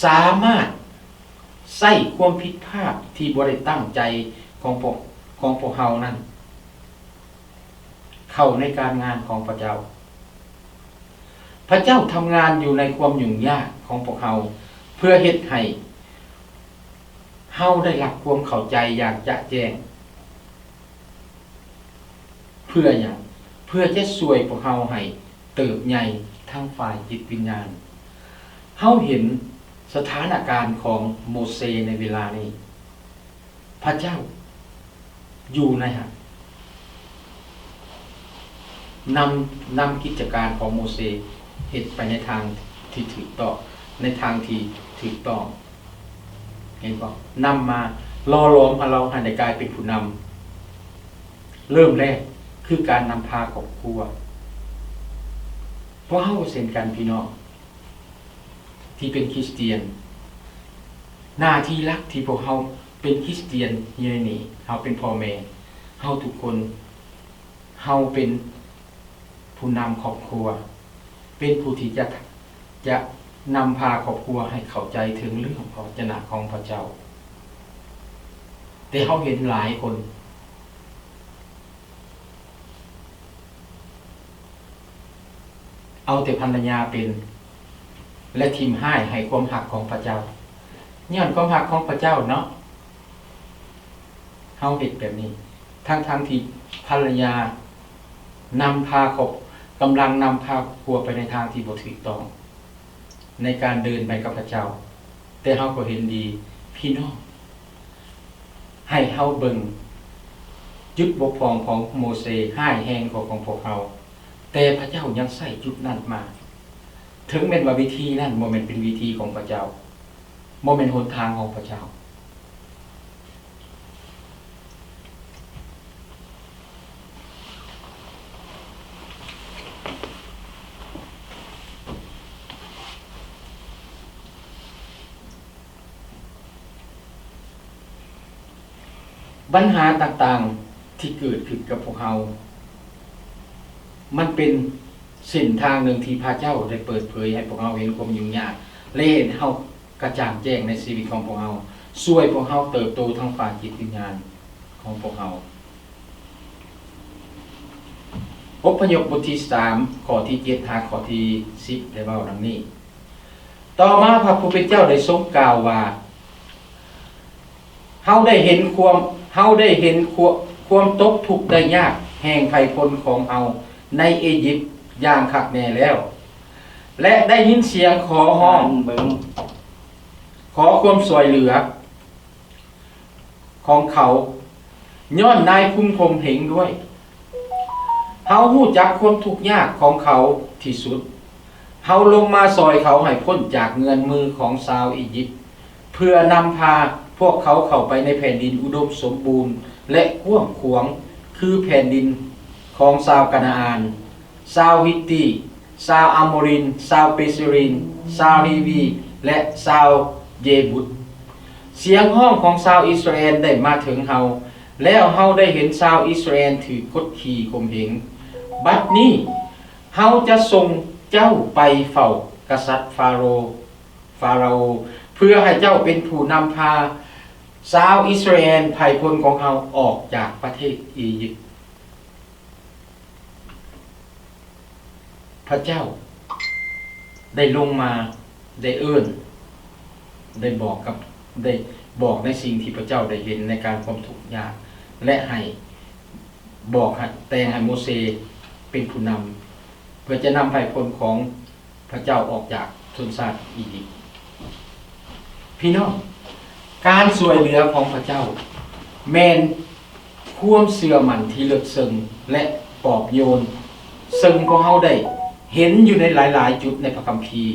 ສາມາດໃຊ້ຄວາມຜິດພາດທີ່ບໍ່ໄດ້ຕັ້ງໃຈຂອງພວກ, ຂອງພວກເຮົານັ້ນ ເຂົ້າໃນການງານຂອງພະເຈົ້າ. ພະເຈົ້າທຳງານຢູ່ໃນຄວາມຫຍຸ້ງຍາກຂອງພວກເຮົາ ເພື່ອເຮັດໃຫ້ເຮົາໄດ້ຮັບຄວາມເຂົ້າໃຈຢ່າງຈະແຈ້ງ. ເພື່ອຫຍັງ? ເພື່ອຈະຊ່ວຍພວກເຮົາໃຫ້ເຕີບໃຫຍ່ທາງຝ່າຍຈິດວິນຍານ. ເຮົາເຫັນສະຖານະການຂອງໂມເຊໃນເວລານີ້. ພະເຈົ້າຢູ່ໃນຫັ້ນ ນຳ, ນຳກິດຈະການຂອງໂມເຊເຮັດໄປໃນທາງທີ່ຖືກຕ້ອງ, ໃນທາງທີ່ຖືກຕ້ອງ. ເຫັນບໍ່? ນຳມາຫຼໍ່ຫຼອມເຮົາໃຫ້ໄດ້ກາຍເປັນຜູ້ນຳ. ເລີ່ມແລກຄືການນຳພາຄອບຄົວ. ພວກເຮົາກໍເຊັ່ນກັນ ພີ່ນ້ອງ ທີ່ເປັນຄຣິສຕຽນ, ໜ້າທີ່ຫຼັກທີ່ພວກເຮົາເປັນຄຣິສຕຽນຢູ່ໃນນີ້, ເຮົາເປັນພໍ່ແມ່, ເຮົາທຸກຄົນ, ເຮົາເປັນຜູ້ນຳຄອບຄົວ, ເປັນຜູ້ທີ່ຈະ, ຈະນຳພາຄອບຄົວໃຫ້ເຂົ້າໃຈເຖິງເລື່ອງພະວະຈະນະຂອງພະເຈົ້າ. ແຕ່ເຮົາເຫັນຫຼາຍຄົນ ເອົາແຕ່ພັນລະຍາເປັນ ແລະ ຖິ້ມຮ້າຍໃຫ້ຄວາມຮັກຂອງພະເຈົ້າ. ຍ້ອນຄວາມຮັກຂອງພະເຈົ້າເນາະ ເຮົາເຮັດແບບນີ້ ທັງໆທີ່ພັນລະຍານຳພາຄອບ, ກຳລັງນຳພາຄອບຄົວໄປໃນທາງທີ່ບໍ່ຖືກຕ້ອງ ໃນການເດີນໄປກັບພະເຈົ້າ. ແຕ່ເຮົາກໍເຫັນດີ ພີ່ນ້ອງ ໃຫ້ເຮົາເບິ່ງຈຸດບົກຜ່ອງຂອງໂມເຊຮ້າຍແຮງກວ່າຂອງພວກເຮົາ, ແຕ່ພະເຈົ້າຍັງໃຊ້ຈຸດນັ້ນມາ, ເຖິງແມ່ນວ່າວິທີນັ້ນບໍ່ແມ່ນເປັນວິທີຂອງພະເຈົ້າ, ບໍ່ແມ່ນຫົນທາງຂອງພະເຈົ້າ. ບັນຫາຕ່າງໆທີ່ເກີດຂຶ້ນກັບພວກເຮົາ ມັນເປັນເສັ້ນທາງໜຶ່ງທີ່ພະເຈົ້າໄດ້ເປີດເຜີຍໃຫ້ພວກເຮົາເຫັນຄວາມຫຍຸ້ງຍາກ ແລະ ເຮັດເຮົາກະຈ່າງແຈ້ງໃນຊີວິດຂອງພວກເຮົາ, ຊ່ວຍພວກເຮົາເຕີບໂຕທາງຝ່າຍຈິດວິນຍານຂອງພວກເຮົາ. ອົບພະຍົບບົດທີສາມ ຂໍ້ທີເຈັດຫາຂໍ້ທີສິບ ໄດ້ເວົ້າດັ່ງນີ້. ຕໍ່ມາພະຜູ້ເປັນເຈົ້າໄດ້ຊົງກ່າວວ່າ, ເຮົາໄດ້ເຫັນຄວາມ, ເຮົາໄດ້ເຫັນຄວາມ, ຄວາມຕົກທຸກໄດ້ຍາກແຫ່ງໄພພົນຂອງເຮົາໃນອີຢິບຢ່າງຄັກແນ່ແລ້ວ ແລະ ໄດ້ຍິນສຽງຂໍຮ້ອງ, ເບິ່ງ, ຂໍຄວາມຊ່ວຍເຫຼືອ ຂອງເຂົາ ຍ້ອນນາຍຄຸມຂົ່ມເຫງດ້ວຍ. ເຮົາຮູ້ຈັກຄວາມທຸກຍາກຂອງເຂົາທີ່ສຸດ. ເຮົາລົງມາຊ່ອຍເຂົາໃຫ້ພົ້ນຈາກເງື້ອມມືຂອງຊາວອີຢິບ, ເພື່ອນຳພາພວກເຂົາເຂົ້າໄປໃນແຜ່ນດິນອຸດົມສົມບູນ ແລະ ກວ້າງຂວາງ, ຄືແຜ່ນດິນຂອງຊາວການາອານ, ຊາວຮິດຕີ, ຊາວອາໂມຣິນ, ຊາວເປເຊຣິນ, ຊາວຮີວີ ແລະ ຊາວເຢບຸດ. ສຽງຮ້ອງຂອງຊາວອິດສະຣາແອນໄດ້ມາເຖິງເຮົາ, ແລ້ວເຮົາໄດ້ເຫັນຊາວອິດສະຣາແອນຖືກກົດຂີ່ຂົ່ມເຫງ. ບັດນີ້ເຮົາຈະສົ່ງເຈົ້າໄປເຝົ້າກະສັດຟາໂຣ, ຟາລາໂອ, ເພື່ອໃຫ້ເຈົ້າເປັນຜູ້ນຳພາຊາວອິດສະຣາແອນໄພພົນຂອງເຮົາອອກຈາກປະເທດອີຢິບ. ພະເຈົ້າໄດ້ລົງມາ, ໄດ້ເອີ້ນ, ໄດ້ບອກກັບ, ໄດ້ບອກໃນສິ່ງທີ່ພະເຈົ້າໄດ້ເຫັນໃນການຄວາມທຸກຍາກ ແລະ ໃຫ້ບອກໃຫ້, ແຕ່ງໃຫ້ໂມເຊເປັນຜູ້ນຳ ເພື່ອຈະນຳໄພພົນຂອງ ພະເຈົ້າອອກຈາກຊົນຊາດອີຢິບ. ພີ່ນ້ອງ, ການຊ່ວຍເຫຼືອຂອງພະເຈົ້າແມ່ນຄວາມເຊື່ອໝັ້ນທີ່ເລິກເຊິ່ງ ແລະ ປອບໂຍນ, ເຊິ່ງພວກເຮົາໄດ້ເຫັນຢູ່ໃນຫຼາຍໆຈຸດໃນພະຄຳພີ,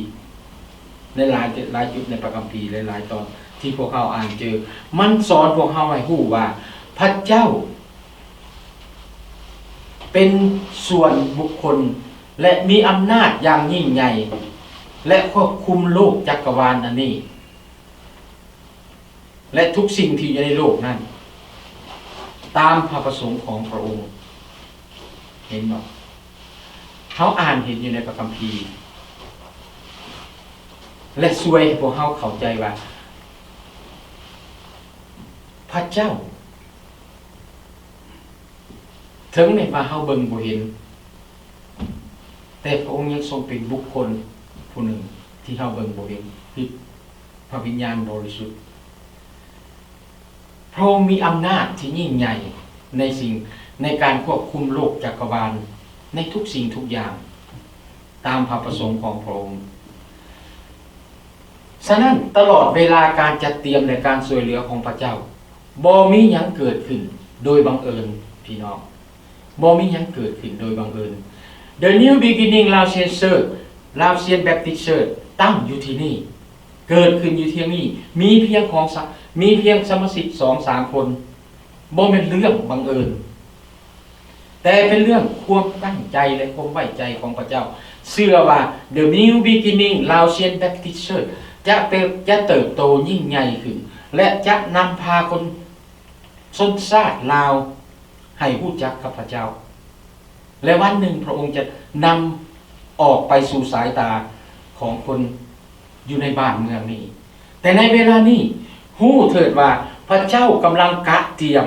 ໃນຫຼາຍ, ຫຼາຍຈຸດໃນພະຄຳພີ, ຫຼາຍໆຕອນທີ່ພວກເຮົາອ່ານເຈີ, ມັນສອນພວກເຮົາໃຫ້ຮູ້ວ່າພະເຈົ້າ ເປັນສ່ວນບຸກຄົນ ແລະ ມີອຳນາດຢ່າງຍິ່ງໃຫຍ່ ແລະ ຄວບຄຸມໂລກຈັກກະວານອັນນີ້ ແລະ ທຸກສິ່ງທີ່ຢູ່ໃນໂລກນັ້ນ ຕາມພະປະສົງຂອງພະອົງ. ເຫັນບໍ່? ເຮົາອ່ານເຫັນຢູ່ໃນພະຄຳພີ ແລະ ຊ່ວຍໃຫ້ພວກເຮົາເຂົ້າໃຈວ່າ ພະເຈົ້າ ເຖິງແມ່ນວ່າເຮົາເບິ່ງບໍ່ເຫັນ, ແຕ່ພະອົງຍັງຊົງເປັນບຸກຄົນຜູ້ໜຶ່ງທີ່ເຮົາເບິ່ງບໍ່ເຫັນ, ຄືພະວິນຍານບໍລິສຸດ. ພະອົງມີອຳນາດທີ່ຍິ່ງໃຫຍ່ໃນສິ່ງ, ໃນການຄວບຄຸມໂລກຈັກກະວານ, ໃນທຸກສິ່ງທຸກຢ່າງ, ຕາມພະປະສົງຂອງພະອົງ. ສະນັ້ນ, ຕະຫຼອດເວລາການຈັດຕຽມ ແລະ ການຊ່ວຍເຫຼືອຂອງພະເຈົ້າ, ບໍ່ມີຫຍັງເກີດຂຶ້ນໂດຍບັງເອີນ, ພີ່ນ້ອງ. ບໍ່ມີຫຍັງເກີດຂຶ້ນໂດຍບັງເອີນ. The New Beginning Laotian Church, Laotian Baptist Church ຕັ້ງຢູ່ທີ່ນີ້, ເກີດຂຶ້ນຢູ່ທີ່ນີ້, ມີພຽງຂອງສະ, ມີພຽງສະມາຊິກສອງສາມຄົນ. ບໍ່ແມ່ນເລື່ອງບັງເອີນ, ແຕ່ເປັນເລື່ອງຄວາມຕັ້ງໃຈ ແລະ ຄວາມໄວ້ໃຈຂອງພະເຈົ້າ. ເຊື່ອວ່າ The New Beginning Laotian Baptist Church ຈະເຕີບ, ຈະເຕີບໂຕຍິ່ງໃຫຍ່ຂຶ້ນ ແລະ ຈະນຳພາຄົນ ຊົນຊາດລາວໃຫ້ຮູ້ຈັກກັບພະເຈົ້າ ແລະ ວັນໜຶ່ງພະອົງຈະນຳອອກໄປສູ່ສາຍຕາຂອງຄົນຢູ່ໃນບ້ານເມືອງນີ້. ແຕ່ໃນເວລານີ້ ຮູ້ເຖີດວ່າພະເຈົ້າກຳລັງກະຕຽມ.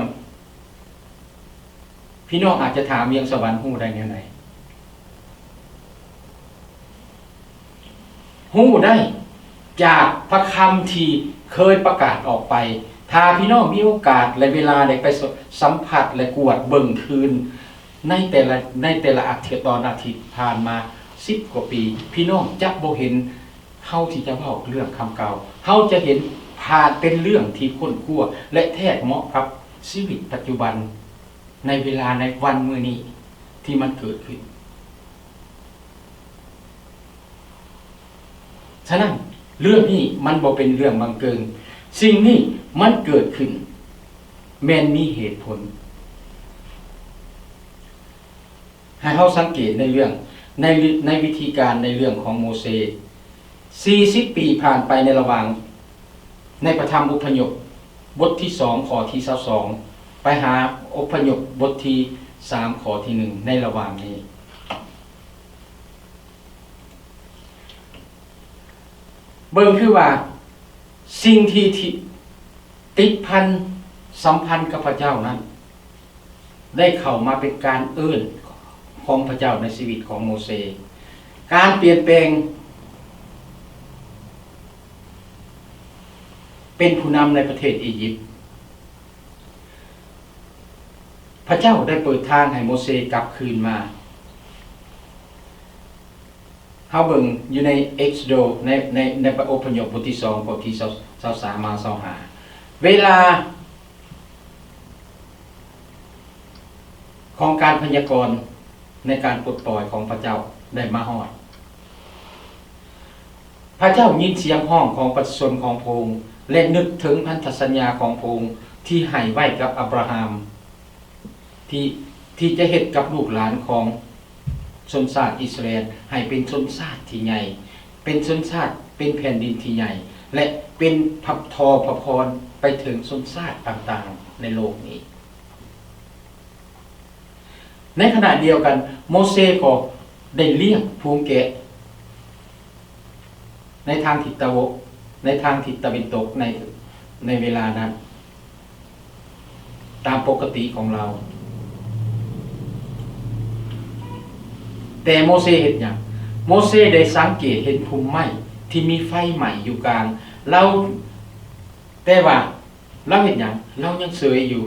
ພີ່ນ້ອງອາດຈະຖາມ ວຽງສະຫວັນຮູ້ໄດ້ແນວໃດ? ຮູ້ໄດ້ຈາກພະຄຳທີ່ເຄີຍປະກາດອອກໄປ. ຖ້າພີ່ນ້ອງມີໂອກາດ ແລະ ເວລາໄດ້ໄປສະ, ສຳຜັດ ແລະ ກວດເບິ່ງຄືນໃນແຕ່ລະ, ໃນແຕ່ລະອາທິດ, ຕອນອາທິດຜ່ານມາສິບກວ່າປີ, ພີ່ນ້ອງຈະບໍ່ເຫັນເຮົາທີ່ຈະເວົ້າເລື່ອງຄຳເກົ່າ. ເຮົາຈະເຫັນຜ່ານເປັນເລື່ອງທີ່ຄົ້ນຄວ້າ ແລະ ແທດເໝາະກັບຊີວິດປັດຈຸບັນ ໃນເວລາໃນວັນມື້ນີ້ທີ່ມັນເກີດຂຶ້ນ. ສະນັ້ນ ເລື່ອງນີ້ມັນບໍ່ເປັນເລື່ອງບັງເກີນ. ສິ່ງນີ້ມັນເກີດຂຶ້ນແມ່ນມີເຫດຜົນ. ໃຫ້ເຮົາສັງເກດໃນເລື່ອງ, ໃນ, ໃນວິທີການໃນເລື່ອງຂອງໂມເຊ. ສີ່ສິບປີຜ່ານໄປໃນລະຫວ່າງ ໃນພະທຳອົບພະຍົບບົດທີສອງ ຂໍ້ທີຊາວສອງ ໄປຫາອົບພະຍົບບົດທີສາມ ຂໍ້ທີໜຶ່ງ ໃນລະຫວ່າງນີ້ ເບິ່ງຄືວ່າ ສິ່ງທີ່, ທີ່ຕິດພັນສຳພັນກັບພະເຈົ້ານັ້ນ ໄດ້ເຂົ້າມາເປັນການເອີ້ນຂອງພະເຈົ້າໃນຊີວິດຂອງໂມເຊ. ການປ່ຽນແປງເປັນຜູ້ນຳໃນປະເທດອີຢິບ, ພະເຈົ້າໄດ້ເປີດທາງໃຫ້ໂມເຊກັບຄືນມາ. ເຮົາເບິ່ງຢູ່ໃນເອັກໂຊໂດ ໃນ, ໃນ, ໃນປະອົບພະຍົບບົດທີສອງ ຂໍ້ທີຊາວສາມມາຊາວຫ້າ ເວລາຂອງການພະຍາກອນໃນການປົດປ່ອຍຂອງພະເຈົ້າໄດ້ມາຮອດ. ພະເຈົ້າຍິນສຽງຮ້ອງຂອງປະຊາຊົນຂອງພະອົງ ແລະ ນຶກເຖິງພັນທະສັນຍາຂອງພະອົງທີ່ໃຫ້ໄວ້ກັບອາບຣາຮາມ ທີ່, ທີ່ຈະເຮັດກັບລູກຫຼານຂອງຊົນຊາດອິດສະຣາເອນ ໃຫ້ເປັນຊົນຊາດທີ່ໃຫຍ່, ເປັນຊົນຊາດ, ເປັນແຜ່ນດິນທີ່ໃຫຍ່ ແລະ ເປັນພັບ, ທໍ່ພະພອນໄປເຖິງຊົນຊາດຕ່າງໆໃນໂລກນີ້. ໃນຂະນະດຽວກັນ ໂມເຊກໍໄດ້ລ້ຽງຝູງແກະ ໃນທາງທິດຕາເວັນ, ໃນທາງທິດຕາເວັນຕົກ ໃນ, ໃນເວລານັ້ນ ຕາມປົກກະຕິຂອງລາວ. ແຕ່ໂມເຊເຮັດຫຍັງ? ໂມເຊໄດ້ສັງເກດເຫັນພຸ່ມໄມ້ທີ່ມີໄຟໄໝ້ຢູ່ກາງ. ລາວ, ແຕ່ວ່າລາວເຮັດຫຍັງ? ລາວຍັງເສີຍຢູ່.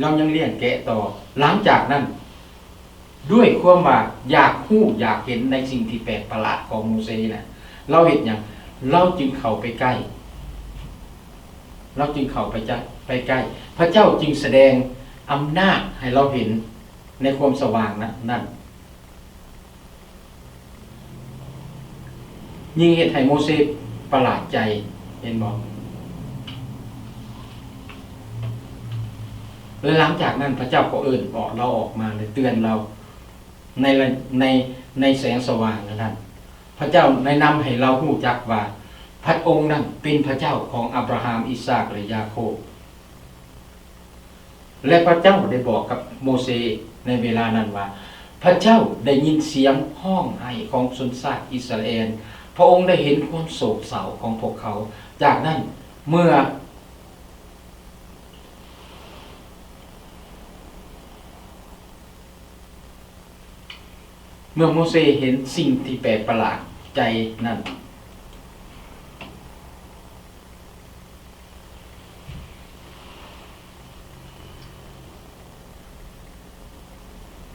ລາວຍັງລ້ຽງແກະຕໍ່. ຫຼັງຈາກນັ້ນ, ດ້ວຍຄວາມວ່າຢາກຮູ້ຢາກເຫັນໃນສິ່ງທີ່ແປກປະຫຼາດຂອງໂມເຊນະ, ລາວເຮັດຫຍັງ? ລາວຈຶ່ງເຂົ້າໄປໃກ້ ລາວຈຶ່ງເຂົ້າໄປໃກ້ ໄປໃກ້. ພະເຈົ້າຈຶ່ງສະແດງອຳນາດໃຫ້ລາວເຫັນໃນຄວາມສະຫວ່າງນັ້ນ ນັ້ນ. ຍິ່ງເຮັດໃຫ້ໂມເຊປະຫຼາດໃຈ, ເຫັນບໍ່? ແລະ ຫຼັງຈາກນັ້ນ ພະເຈົ້າກໍເອີ້ນອອກ ລາວອອກມາ ແລະ ເຕືອນລາວໃນ ໃນ ໃນແສງສະຫວ່າງອັນນັ້ນ. ພະເຈົ້າແນະນຳໃຫ້ລາວຮູ້ຈັກວ່າ ພະອົງນັ້ນເປັນພະເຈົ້າຂອງອາບຣາຮາມ, ອີສາກ ແລະ ຢາໂຄບ. ແລະ ພະເຈົ້າໄດ້ບອກກັບໂມເຊໃນເວລານັ້ນວ່າ ພະເຈົ້າໄດ້ຍິນສຽງຮ້ອງໄຫ້ຂອງຊົນຊາດອິດສະຣາແອນ, ພະອົງໄດ້ເຫັນຄວາມໂສກເສົ້າຂອງພວກເຂົາ. ຈາກນັ້ນເມື່ອ ເມື່ອໂມເຊເຫັນສິ່ງທີ່ແປກປະຫຼາດໃຈນັ້ນ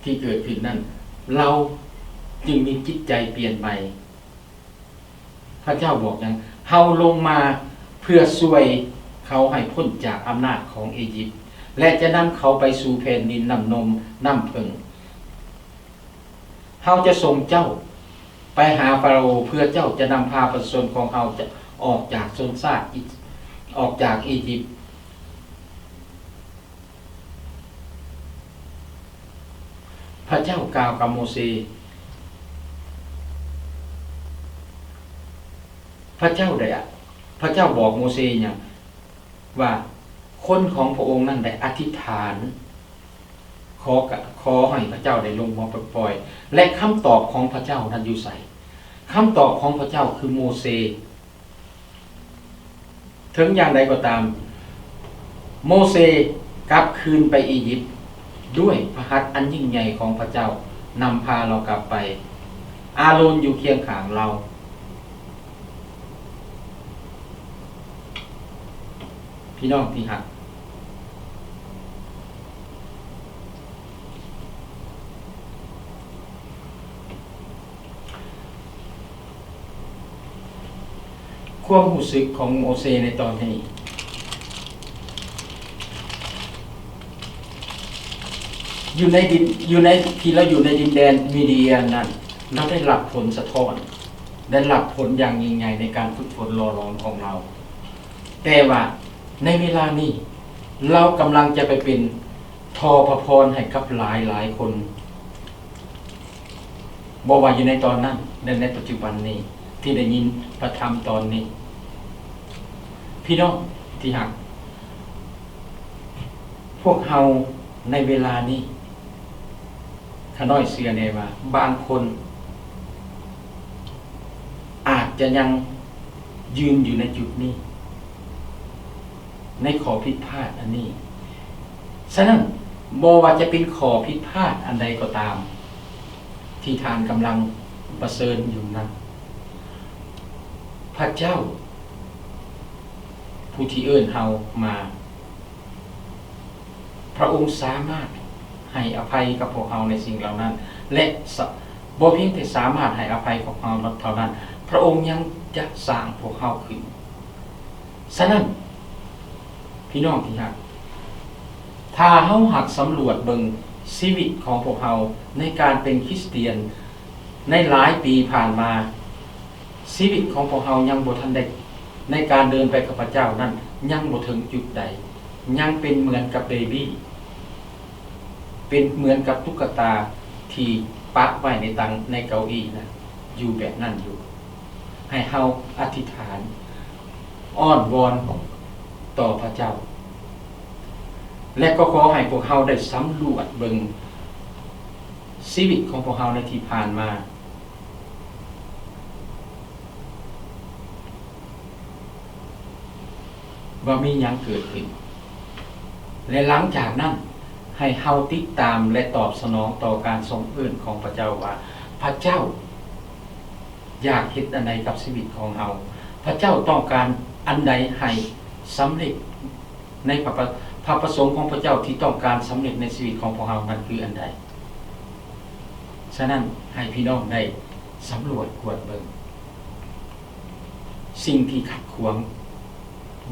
ທີ່ເກີດຂຶ້ນນັ້ນ, ລາວຈຶ່ງມີຈິດໃຈປ່ຽນໃໝ່. ພະເຈົ້າບອກຫຍັງ? ເຮົາລົງມາເພື່ອຊ່ວຍເຂົາໃຫ້ພົ້ນຈາກອຳນາດຂອງອີຢິບ ແລະ ຈະນຳເຂົາໄປສູ່ແຜ່ນດິນນ້ຳນົມນ້ຳເຜິ້ງ. ເຮົາຈະສົ່ງເຈົ້າໄປຫາຟາໂຣ ເພື່ອເຈົ້າຈະນຳພາປະຊາຊົນຂອງເຮົາຈະອອກຈາກຊົນຊາດ ອອກຈາກອີຢິບ. ພະເຈົ້າກ່າວກັບໂມເຊ, ພະເຈົ້າໄດ້ ພະເຈົ້າບອກໂມເຊຫຍັງ? ວ່າຄົນຂອງພະອົງນັ້ນໄດ້ອະທິຖານ ຂໍ ຂໍໃຫ້ພະເຈົ້າໄດ້ລົງມາປົດປ່ອຍ ແລະ ຄຳຕອບຂອງພະເຈົ້ານັ້ນຢູ່ໃສ? ຄຳຕອບຂອງພະເຈົ້າຄືໂມເຊ. ເຖິງຢ່າງໃດກໍຕາມ, ໂມເຊກັບຄືນໄປອີຢິບ ດ້ວຍພະຫັດອັນຍິ່ງໃຫຍ່ຂອງພະເຈົ້ານຳພາລາວກັບໄປ, ອາໂລນຢູ່ຄຽງຂ້າງລາວ. ພີ່ນ້ອງທີ່ຮັກ, ຄວາມຮູ້ສຶກຂອງໂມເຊໃນຕອນນີ້ ຢູ່ໃນດິນ ຢູ່ໃນ ທີ່ລາວຢູ່ໃນດິນແດນມີເດຍນນັ້ນ, ລາວໄດ້ຮັບຜົນສະທ້ອນ, ໄດ້ຮັບຜົນຢ່າງຍິ່ງໃຫຍ່ໃນການຝຶກຝົນຫຼໍ່ຫຼອມຂອງລາວ. ແຕ່ວ່າໃນເວລານີ້ ລາວກຳລັງຈະໄປເປັນທໍ່ພະພອນໃຫ້ກັບຫຼາຍໆຄົນ. ບໍ່ວ່າຢູ່ໃນຕອນນັ້ນ ແລະ ໃນປັດຈຸບັນນີ້ ທີ່ໄດ້ຍິນພະທຳຕອນນີ້. ພີ່ນ້ອງທີ່ຮັກ, ພວກເຮົາໃນເວລານີ້ ຂ້ານ້ອຍເຊື່ອແນ່ວ່າບາງຄົນອາດຈະຍັງຢືນຢູ່ໃນຈຸດນີ້ ໃນຂໍ້ຜິດພາດອັນນີ້. ສະນັ້ນ, ບໍ່ວ່າຈະເປັນຂໍ້ຜິດພາດອັນໃດກໍຕາມ ທີ່ທ່ານກຳລັງປະເຊີນຢູ່ນັ້ນ, ພະເຈົ້າຜູ້ທີ່ເອີ້ນເຮົາມາ, ພະອົງສາມາດໃຫ້ອະໄພກັບພວກເຮົາໃນສິ່ງເຫຼົ່ານັ້ນ ແລະ ສະ ບໍ່ພຽງແຕ່ສາມາດໃຫ້ອະໄພກັບເຮົາເທົ່ານັ້ນ, ພະອົງຍັງຈະສ້າງພວກເຮົາຂຶ້ນ. ສະນັ້ນ, ພີ່ນ້ອງທີ່ຮັກ, ຖ້າເຮົາຫາກສຳຫຼວດເບິ່ງຊີວິດຂອງພວກເຮົາໃນການເປັນຄຣິສຕຽນໃນຫຼາຍປີຜ່ານມາ, ຊີວິດຂອງພວກເຮົາຍັງບໍ່ທັນໄດ້ ໃນການເດີນໄປກັບພະເຈົ້ານັ້ນ ຍັງບໍ່ເຖິງຈຸດໃດ, ຍັງເປັນເໝືອນກັບເບບີ, ເປັນເໝືອນກັບຕຸກກະຕາທີ່ປະໄວ້ໃນຕັ່ງ ໃນເກົ້າອີນະ, ຢູ່ແບບນັ້ນຢູ່. ໃຫ້ເຮົາອະທິຖານ ອ້ອນວອນຕໍ່ພະເຈົ້າ ແລະ ກໍຂໍໃຫ້ພວກເຮົາໄດ້ສຳຫຼວດເບິ່ງຊີວິດຂອງພວກເຮົາໃນທີ່ຜ່ານມາ ວ່າມີຫຍັງເກີດຂຶ້ນ ແລະ ຫຼັງຈາກນັ້ນ ໃຫ້ເຮົາຕິດຕາມ ແລະ ຕອບສະໜອງຕໍ່ການຊົງເອີ້ນຂອງພະເຈົ້າວ່າ ພະເຈົ້າ ຢາກເຮັດອັນໃດກັບຊີວິດຂອງເຮົາ? ພະເຈົ້າຕ້ອງການອັນໃດໃຫ້ສຳເລັດໃນພະປະ ພະປະສົງຂອງພະເຈົ້າທີ່ຕ້ອງການສຳເລັດໃນຊີວິດຂອງພວກເຮົານັ້ນຄືອັນໃດ? ສະນັ້ນ ໃຫ້ພີ່ນ້ອງໄດ້ສຳຫຼວດກວດເບິ່ງສິ່ງທີ່ຂັດຂວາງ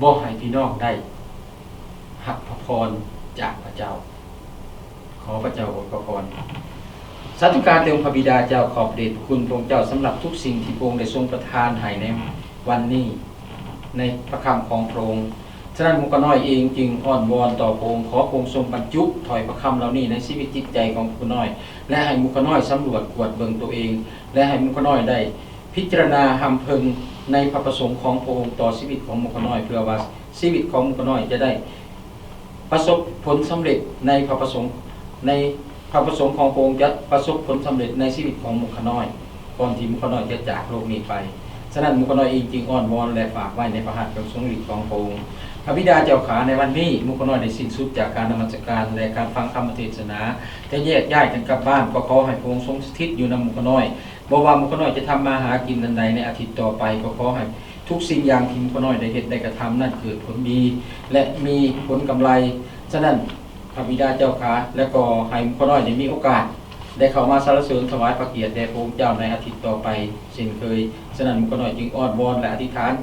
ບໍ່ໃຫ້ພີ່ນ້ອງໄດ້ຮັບພະພອນຈາກພະເຈົ້າ. ຂໍພະເຈົ້າອວຍພະພອນ. ສາທຸການແດ່ອົງພະບິດາເຈົ້າ, ຂອບພະເດດພະຄຸນພະອົງເຈົ້າສຳລັບທຸກສິ່ງທີ່ພະອົງໄດ້ຊົງປະທານໃຫ້ໃນວັນນີ້ ໃນພະຄຳຂອງພະອົງ. ສະນັ້ນໝູ່ຂ້ານ້ອຍເອງຈຶ່ງອ້ອນວອນຕໍ່ພະອົງ, ຂໍພະອົງຊົງບັນຈຸຖ້ອຍພະຄຳເຫຼົ່ານີ້ໃນຊີວິດຈິດໃຈຂອງໝູ່ຂ້ານ້ອຍ ແລະ ໃຫ້ໝູ່ຂ້ານ້ອຍສຳຫຼວດກວດເບິ່ງຕົວເອງ ແລະ ໃຫ້ໝູ່ຂ້ານ້ອຍໄດ້ພິຈາລະນາຮຳເພິງໃນພະປະສົງຂອງພະອົງຕໍ່ຊີວິດຂອງໝູ່ຂ້ານ້ອຍ ເພື່ອວ່າຊີວິດຂອງໝູ່ຂ້ານ້ອຍຈະໄດ້ ປະສົບຜົນສຳເລັດໃນພະປະສົງ, ໃນພະປະສົງຂອງພະອົງຈະປະສົບຜົນສຳເລັດໃນຊີວິດຂອງໝູ່ຂ້ານ້ອຍ ກ່ອນທີ່ໝູ່ຂ້ານ້ອຍຈະຈາກໂລກນີ້ໄປ. ສະນັ້ນໝູ່ຂ້ານ້ອຍເອງຈຶ່ງອ້ອນວອນ ແລະ ຝາກໄວ້ໃນພະຫັດອັນຊົງລິດຂອງພະອົງ. ພະບິດາເຈົ້າຂາ, ໃນວັນນີ້ໝູ່ຂ້ານ້ອຍໄດ້ສິ້ນສຸດຈາກການນະມັດສະການ ແລະ ການຟັງທຳເທດສະໜາ, ຈະແຍກຍ້າຍກັນກັບບ້ານ, ກໍຂໍໃຫ້ພະອົງຊົງສະຖິດຢູ່ນຳໝູ່ຂ້ານ້ອຍ. ບໍ່ວ່າໝູ່ຂ້ານ້ອຍຈະທຳມາຫາກິນອັນໃດໃນອາທິດຕໍ່ໄປ, ກໍຂໍໃຫ້ ທຸກສິ່ງຢ່າງທີ່ໝູ່ຂ້ານ້ອຍໄດ້ເຮັດໄດ້ກະທຳນັ້ນເກີດຜົນດີ ແລະ ມີຜົນກຳໄລ. ສະນັ້ນ ພະບິດາເຈົ້າຂ້າ, ແລະ ກໍໃຫ້ໝູ່ຂ້ານ້ອຍໄດ້ມີໂອກາດໄດ້ເຂົ້າມາສັນລະເສີນຖວາຍພະກຽດແດ່ພະອົງເຈົ້າໃນອາທິດຕໍ່ໄປເຊັ່ນເຄີຍ. ສະນັ້ນໝູ່ຂ້ານ້ອຍຈຶ່ງອ້ອນວອນ ແລະ ອະທິຖານ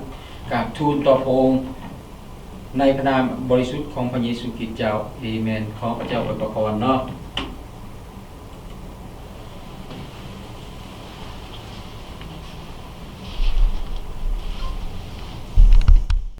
ກາບທູນຕໍ່ພະອົງ ໃນພະນາມບໍລິສຸດຂອງພະເຢຊູຄຣິດເຈົ້າ. ເອເມນ. ຂໍພະເຈົ້າອວຍພະພອນເນາະ.